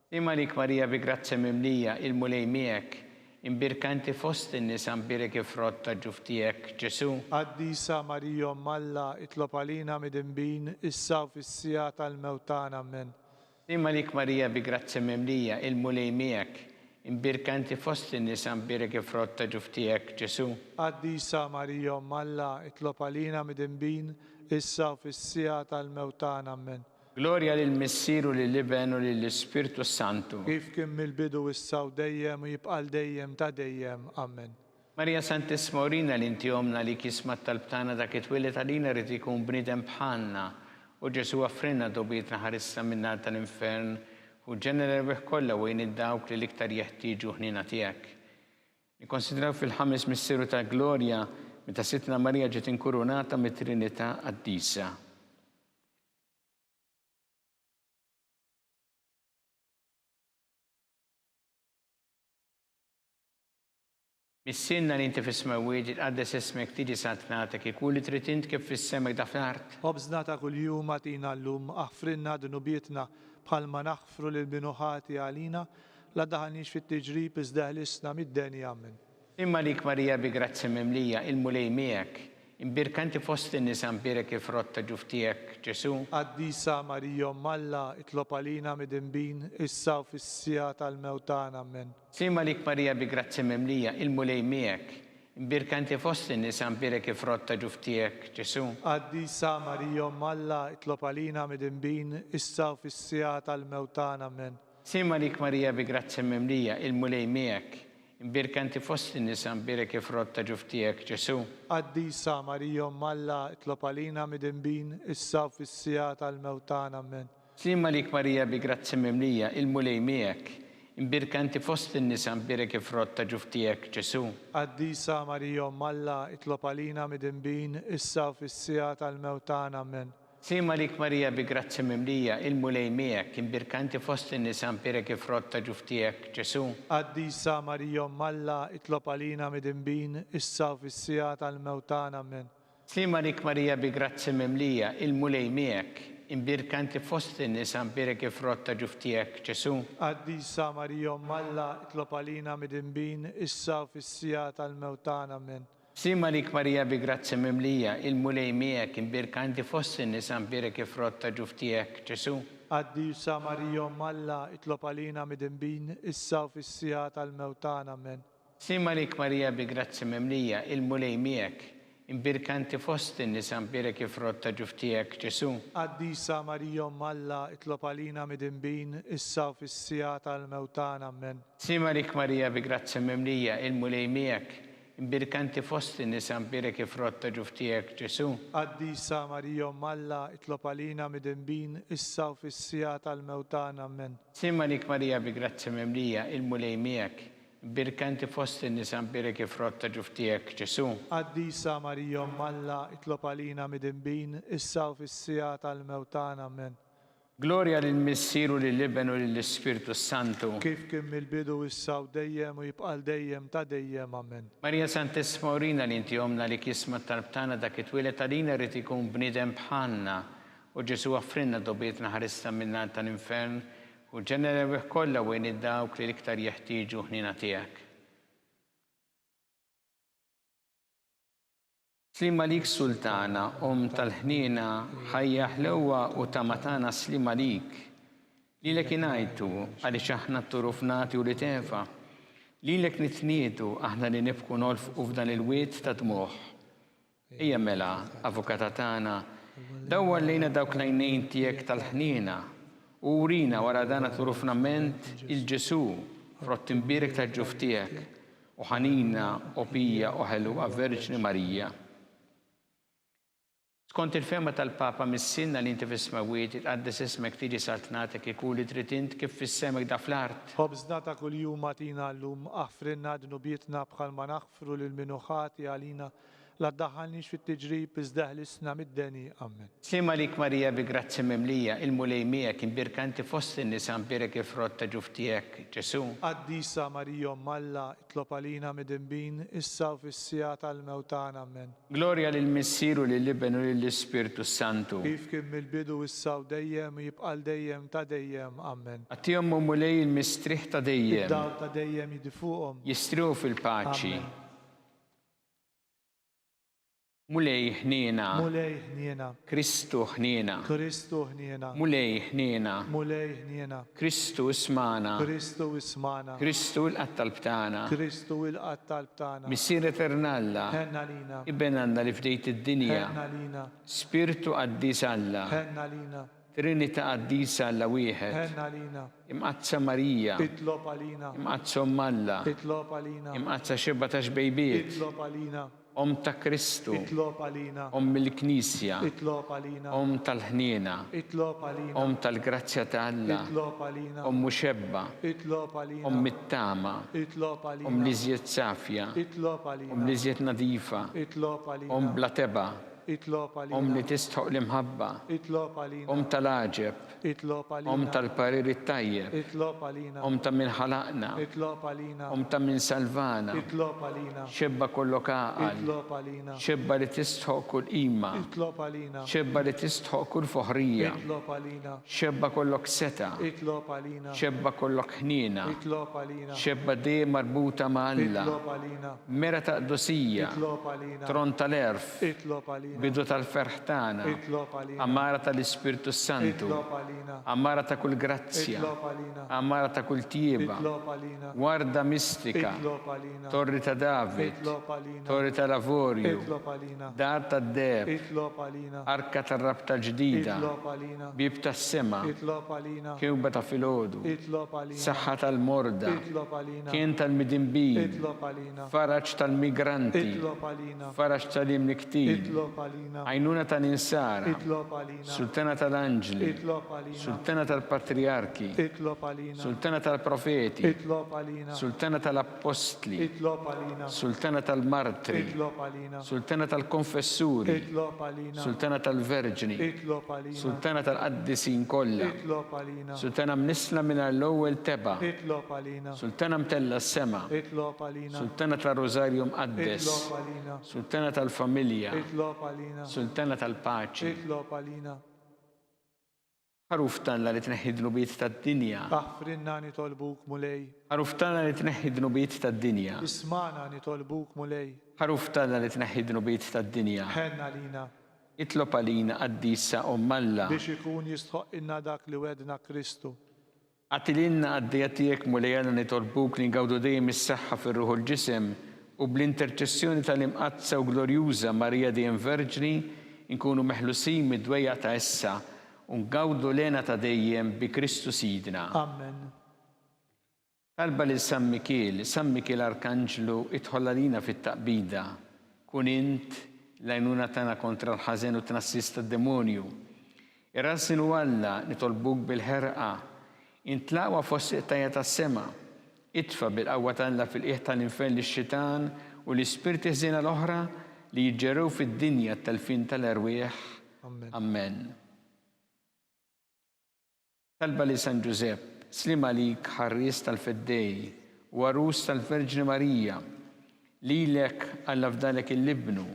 Sliem għalik Marija bi grazzja mimlija, il-Mulej miegħek, imbierka inti fost in-nisa mbierek il-frott ta' ġuf tiegħek, Ġesù. Qaddisa Marija Omm Alla, itlob għalina midinbin, issa u fis-siegħa tal-mewt tagħna. Ammen. Sliem għalik Marija bi grazzja mimlija, il-Mulej miegħek, imbierka inti fost in-nisa mbierek il-frott ta' ġuf tiegħek, Ġesù. Qaddisa Marija Omm Alla, itlob għalina midinbin, issa u fis-siegħa tal-mewt tagħna. Ammen. Glorja lill-Missier u lill-Iben u lill-Ispirtu s-Santu. Kif kien mill-bidu issa u dejjem u jibqa' għal dejjem ta' dejjem. Ammen. Marija Santissima urina li inti Ommna li jisma' t-talb tagħna dak li twieled għalina ried ikun bniedem bħalna u Ġesù offrilna dgħubietna ħarisna min-nar tal-infern u ġenna l-erwieħ kollha u għin 'il dawk li l-iktar jeħtieġu ħniena tiegħek. Nikkonsidraw fil-ħames misteru tal-glorja meta Sidtna Marija ġiet inkurunata mit-Trinità Qaddisa. Missierna li inti fis-smewwiet, jitqaddes ismek, tiġi saltnatek, ikun li trid int kif fis-sema hekk fl-art. Ħobżna ta' kuljum agħtina llum, aħfrilna dnubietna, bħalma naħfru lil min hu ħati għalina, la ddaħħalniex fit-tiġrib iżda eħlisna mid-deni. Ammen. Sliem għalik Marija bi grazzja mimlija, il-Mulej miegħek. Imbierka inti fost in-nisa mbierek il-frott ta' ġuf tiegħek, Ġesù. Qaddisa Marija Omm Alla, itlob għalina midinbin, issa u fis-siegħa tal-mewt tagħna. Ammen. Sliem għalik Marija bi grazzja mimlija, il-Mulej miegħek. Imbierka inti fost in-nisa mbierek il-frott ta' ġuf tiegħek, Ġesù. Qaddisa Marija Omm Alla, itlob għalina midinbin, issa u fis-siegħa tal-mewt tagħna. Ammen. Sliem għalik Marija bi grazzja mimlija, il-Mulej miegħek. Imbierka inti fost in-nisa mbierek il-frott ta' ġuf tiegħek, Ġesù. Qaddisa Marija Omm Alla, itlob għalina midinbin, issa u fis-siegħa tal-mewt tagħna. Ammen. Sliem għalik Marija bi grazzja mimlija, il-Mulej miegħek. Imbierka inti fost in-nisa mbierek il-frott ta' ġuf tiegħek, Ġesù. Qaddisa Marija Omm Alla, itlob għalina midinbin, issa u fis-siegħa tal-mewt tagħna. Ammen. Sliem għalik Marija bi grazzja mimlija, il-Mulej miegħek, imbierka inti fost in-nisa mbierek il-frott ta' ġuf tiegħek, Ġesù. Qaddisa Marija Omm Alla, itlob għalina midinbin, issa u fis-siegħa tal-mewt tagħna. Ammen. Sliem għalik Marija bi grazzja mimlija, il-Mulej miegħek, imbierka inti fost in-nisa mbierek il-frott ta' ġuf tiegħek, Ġesù. Qaddisa Marija Omm Alla, itlob għalina midinbin, issa u fis-siegħa tal-mewt tagħna. Ammen. Sliem għalik Marija bi grazzja mimlija, il-Mulej miegħek, imbierka inti fost in-nisa mbierek il-frott ta' ġuf tiegħek, Ġesù. Qaddisa Marija Omm Alla, itlob għalina midinbin, issa u fis-siegħa tal-mewt tagħna. Ammen. Sliem għalik Marija bi grazzja mimlija, il-Mulej miegħek, Imbierka inti fost in-nisa, mbierek il-frott ta' ġuf tiegħek, Ġesù. Qaddisa Marija Omm Alla, itlob għalina midinbin, issa u fis-siegħa tal-mewt tagħna. Ammen. Sliem għalik Marija bi grazzja mimlija, il-Mulej miegħek. Imbierka inti fost in-nisa, mbierek il-frott ta' ġuf tiegħek, Ġesù. Qaddisa Marija Omm Alla, itlob għalina midinbin, issa u fis-siegħa tal-mewt tagħna. Ammen. Sliem għalik Marija bi grazzja mimlija, il-Mulej miegħek. Imbierka inti fost in-nisa mbierek il-frott ta' ġuf tiegħek, Ġesù. Qaddisa Marija Omm Alla, itlob għalina midinbin, issa u fis-siegħa tal-mewt tagħna. Ammen. Glorja lill-Missier u lill-Iben u lill-Ispirtu s-Santu. Kif kien mill-bidu, issa u dejjem u jibqa' għal dejjem ta' dejjem. Ammen. Marija Santissima urina li inti Ommna għalik jisma' t-talb tagħna dak it-twieled għalina ried ikun bniedem bħalna u Ġesù offrilna dobietna ħarisna min-nar tal-infern U ġenna l-erwieħ kollha u għin dawk li l-iktar jeħtieġu ħniena tiegħek. Sliem għalik Sultana, Omm tal-ħniena, ħajja, ħlewwa u tama tagħna sliem għalik. Lilek ingħajtu għaliex aħna tturufnati ulied Eva. Lilek nitniedu aħna li nibku nolfqu f'dan il-wied ta' dmugħ. Ejja mela, Avukata tagħna, dawwar lejna dawk l-għajnejn tiegħek tal-ħniena, u urina wara dan għat-turufnament 'il Ġesù, frott imbierek tal-ġuf tiegħek, o ħanina, o pija, o ħelwa Verġni Marija. Skont il-fehma tal-Papa Missierna li inti fis-smewwiet, jitqaddes ismek, tiġi saltnatek, ikun li trid int kif fis-sema hekk da fl-art. Ħobżna ta' kuljum agħtina llum, aħfrilna dnubietna bħalma naħfru lil min hu ħati għalina, La ddaħħalniex fit-tiġrib, iżda eħlisna mid-deni. Ammen. Sliem għalik Marija bi grazzja mimlija, il-Mulej miegħek, imbierka inti fost in-nisa, mbierek il-frott ta' ġuf tiegħek, Ġesù. Qaddisa Marija Omm Alla, itlob għalina midinbin, issa u fis-siegħa tal-mewt tagħna. Ammen. Glorja lill-Missier u lill-Iben u lill-Ispirtu s-Santu. Kif kien mill-bidu, issa u dejjem, u jibqa' għal dejjem ta' dejjem. Ammen. Agħtihom, o Mulej, il-mistrieħ ta' dejjem. Id-dawl ta' dejjem jiddi fuqhom. Jistrieħu fil-paċi. Ammen. Mulej ħniena. Mulej ħniena. Kristu ħniena. Kristu ħniena. Mulej ħniena. Mulej ħniena. Kristu ismagħna. Kristu ismagħna. Kristu ilqa' t-talb tagħna. Kristu ilqa' t-talb tagħna. Missier Etern Alla. Ħenn għalina. Iben Alla li fdejt id-dinja. Ħenn għalina. Spirtu Qaddis Alla. Ħenn għalina. Trinità Qaddisa Alla wieħed. Ħenn għalina. Imqaddsa Marija. Itlob għalina. Imqaddsa Omm Alla. Itlob għalina. Imqaddsa xebgħa ta' xbejbiet. Itlob għalina. Omm ta' Kristu. Itlob għalina. Omm il-Knisja. Itlob għalina. Omm tal-ħniena. Itlob għalina. Omm tal-grazzja ta' Alla. Itlob għalina. Omm muxebba. Itlob għalina. Omm it-tama. Itlob għalina. Omm l-iżjed safja. Itlob għalina. Omm l-iżjed nadifa. Itlob għalina. Omm bla tebgħa. Itlob għalina. Omm li tistħoqq l-imħabba. Itlob għalina. Omm tal-għaġeb. Itlob għalina. Omm tal-parir it-tajjeb. Itlob għalina. Omm ta' min ħalaqna. Itlob għalina. Omm ta' min salvana. Itlob għalina. Xebba kollok għaqal. Itlob għalina. Xebba li tistħoqq kull qima. Itlob għalina. Xebba li tistħoqq kull foħrija. Itlob għalina. Xebba kollok setgħa. Itlob għalina. Xebba kollok ħniena. Itlob għalina. Xebba dejjem marbuta ma' Alla. Itlob għalina. Mera ta' qdusija. Itlob għalina. Tron tal-għerf. Itlob għalina. Bidu tal-ferħ tagħna. Itlob għalina. Għamara tal-Ispirtu s-Santu. Itlob għalina. Għamara ta' kull grazzja. Itlob għalina. Għamara ta' kull tjieba. Itlob għalina. Warda mistika. Itlob għalina. Torri ta' David. Itlob għalina. Torri tal-avorju. Itlob għalina. Dar tad-deheb. Itlob għalina. Arka tar-Rabta l-Ġdida. Itlob għalina. Bieb tas-sema. Itlob għalina. Kewba ta' filgħodu. Itlob għalina. Saħħa tal-morda. Itlob għalina. Kien tal-midinbin. Itlob għalina. Faraġ tal-migranti. Itlob għalina. Faraġ tal-imniktin. Itlob għalina. Għajnuna tal-insara. Itlob għalina. Sultana tal-anġli. Itlob għalina. Sultana tal-patrijarki. Itlob għalina. Sultana tal-profeti. Itlob għalina. Sultana tal-appostli. Itlob għalina. Sultana tal-martri. Itlob għalina. Sultana tal-konfessuri. Itlob għalina. Sultana tal-verġni. Itlob għalina. Sultana tal-qaddisin kollha. Itlob għalina. Sultana mnissla mingħajr l-ewwel tebgħa. Itlob għalina. Sultana mtellgħa s-sema. Itlob għalina. Sultana tar-Rużarju Mqaddes. Itlob għalina. Sultana tal-familja. Itlob għalina. Sultana tal-paċi. Itlob għalina. Ħaruf t'Alla li tneħħi d-dnubiet tad-dinja. Aħfrilna nitolbuk, Mulej. Ħaruf t'Alla li tneħħi d-dnubiet tad-dinja. Ismagħna nitolbuk, Mulej. Ħaruf t'Alla li tneħħi d-dnubiet tad-dinja. Ħenn għalina. Itlob għalina, Qaddisa Omm Alla. Biex ikun jistħoqqilna dak li wegħdna Kristu. Agħti lilna qaddejja tiegħek, Mulej Alla nitolbuk li ngawdu dejjem is-saħħa fir-ruħ u l-ġisem. u bl-interċessjoni tal-Imqaddsa u Glorjuża Marija Dejjem Verġni nkunu meħlusin mid-dwejjaq ta' issa u ngawdu l-hena ta' dejjem bi Kristu Sidna. Amen. Talba lil San Mikiel, San Mikiel Arkanġlu idħol għalina fit-taqbida. Kun int l-għajnuna tagħna kontra l-ħażen u t-tnassis tad-demonju. Irażżin u Alla, nitolbuk bil-ħerqa. Int l-aqwa fost il-qtajja' tas-sema. Itfa' bil-qawwa t'Alla fil-qiegħ tal-infern lix-xitan u l-ispirti ħżiena l-oħra li jiġġerrew fid-dinja t-telfien tal-erwieħ. Ammen. Talba lil San Ġużepp, Sliem għalik ħarries tal-Feddej u għarus tal-Verġni Marija. Lilek Alla fdalek 'il Ibnu,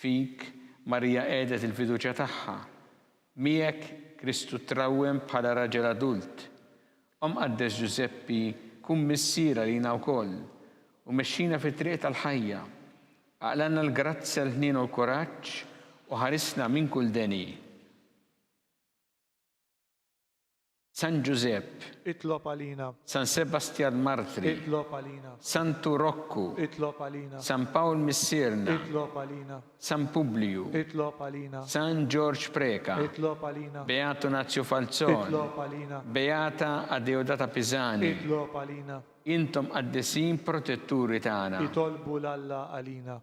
fik Marija qiegħdet il-fiduċja tagħha. Miegħek Kristu trawwem bħala raġel adult. O Mqaddes Ġużeppi kun missier għalina wkoll u mexxina fit-triq tal-ħajja. Aqlgħalna l-grazzja, l-ħniena u l-kuraġġ u ħarisna minn kull deni. San Ġużepp. Itlob għalina. San Sebastjan Martri. Itlob għalina. Santu Rokku. Itlob għalina. San Pawl Missierna. Itlob għalina. San Publiju. Itlob għalina. San Ġorġ Preca. Itlob għalina. Beatu Nazju Falzon. Itlob għalina. Beata Adeodata Pisani. Itlob għalina. Intom qaddisin protetturi tagħna. Itolbu 'l Alla għalina.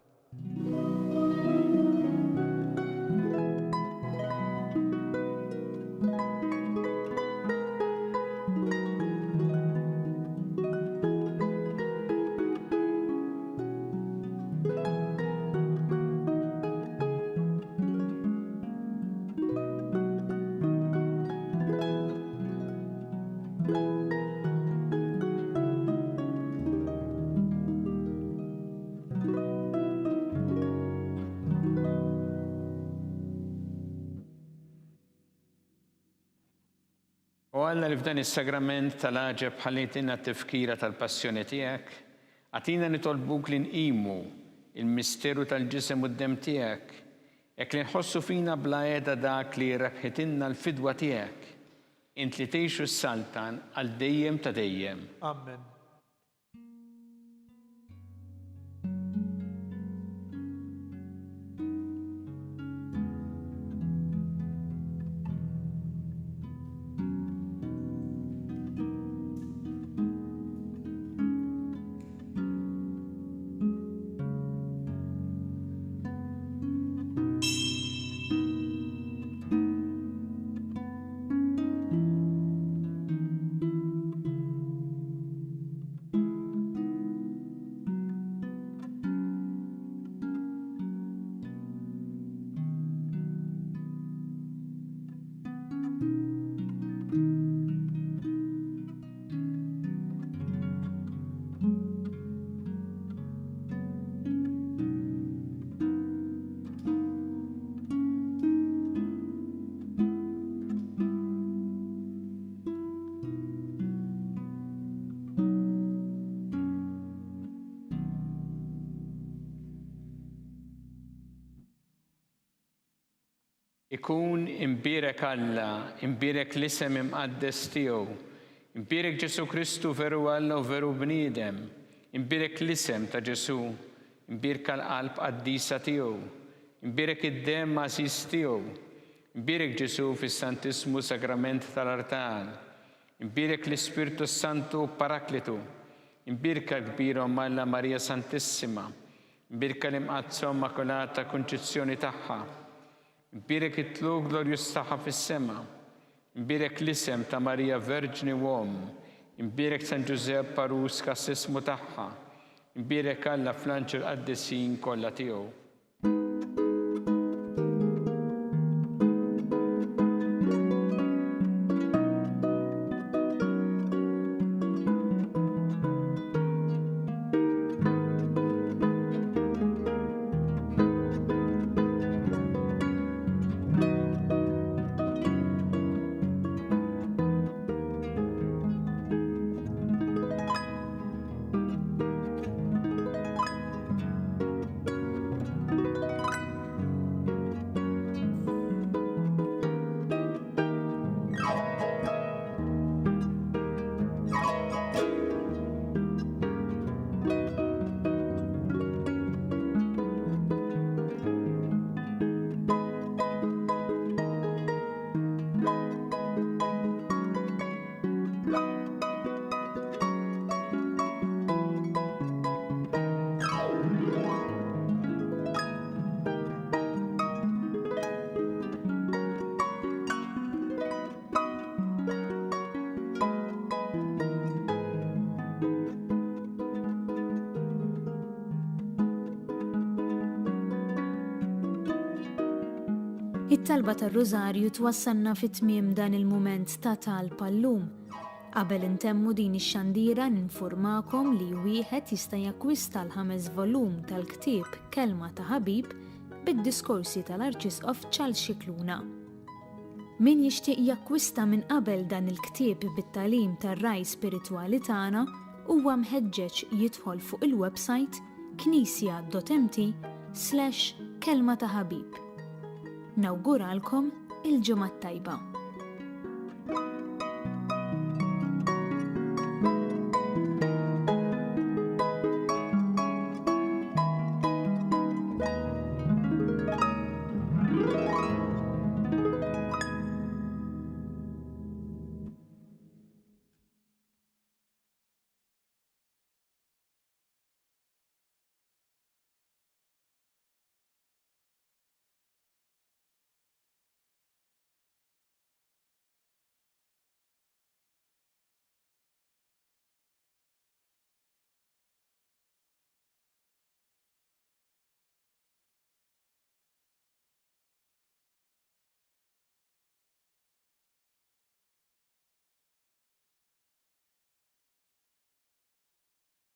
O Alla li f'dan is-sagrament tal-għaġeb ħallejtilna t-tifkira tal-passjoni tiegħek, agħtina nitolbuk li nqimu il-misteru tal-ġisem u d-demm tiegħek, hekk li nħossu fina bla heda dak li rebħitilna l-fidwa tiegħek, int li tgħix u ssaltan għal dejjem ta' dejjem. Amen. Ikun imbierek Alla, imbierek l-isem imqaddes tiegħu, imbierek Ġesù Kristu veru Alla u veru bniedem, imbierek l-isem ta' Ġesù, imbierka l-qalb qaddisa tiegħu, imbierek id-demm għażiż tiegħu, imbierek Ġesù fis-Santissmu Sagrament tal-Artal, imbierek l-Ispirtu s-Santu Paraklitu, imbierka l-kbira Omm Alla Marija Santissima, Imbierka l-Imqaddsa u Immakulata Kunċizzjoni tagħha. Imbierek it-tlugħ glorjuż tagħha fis-sema. Imbierek l-isem ta' Marija Verġni u Omm. Imbierek San Ġużepp għarus kassismu tagħha. Imbierek Alla fl-anġli l-qaddisin kollha tiegħu. It-talba tar-Rużarju twassalna fi tmiem dan il-mument ta' talb għal-lum. Qabel intemmu din ix-xandira ninfurmakom li wieħed jista' jakkwista l-ħames volum tal-ktieb Kelma ta' Ħabib bid-diskorsi tal-Arċisqof Charles Scicluna. Min jixtieq jakkwista minn qabel dan il-ktieb bit-tagħlim tar-Ragħaj Spiritwali tagħna huwa mħeġġeġ jidħol fuq il-websajt knisja.mt slash kelma ta' ħabib. Nawguralkom il-ġimgħa t-tajba.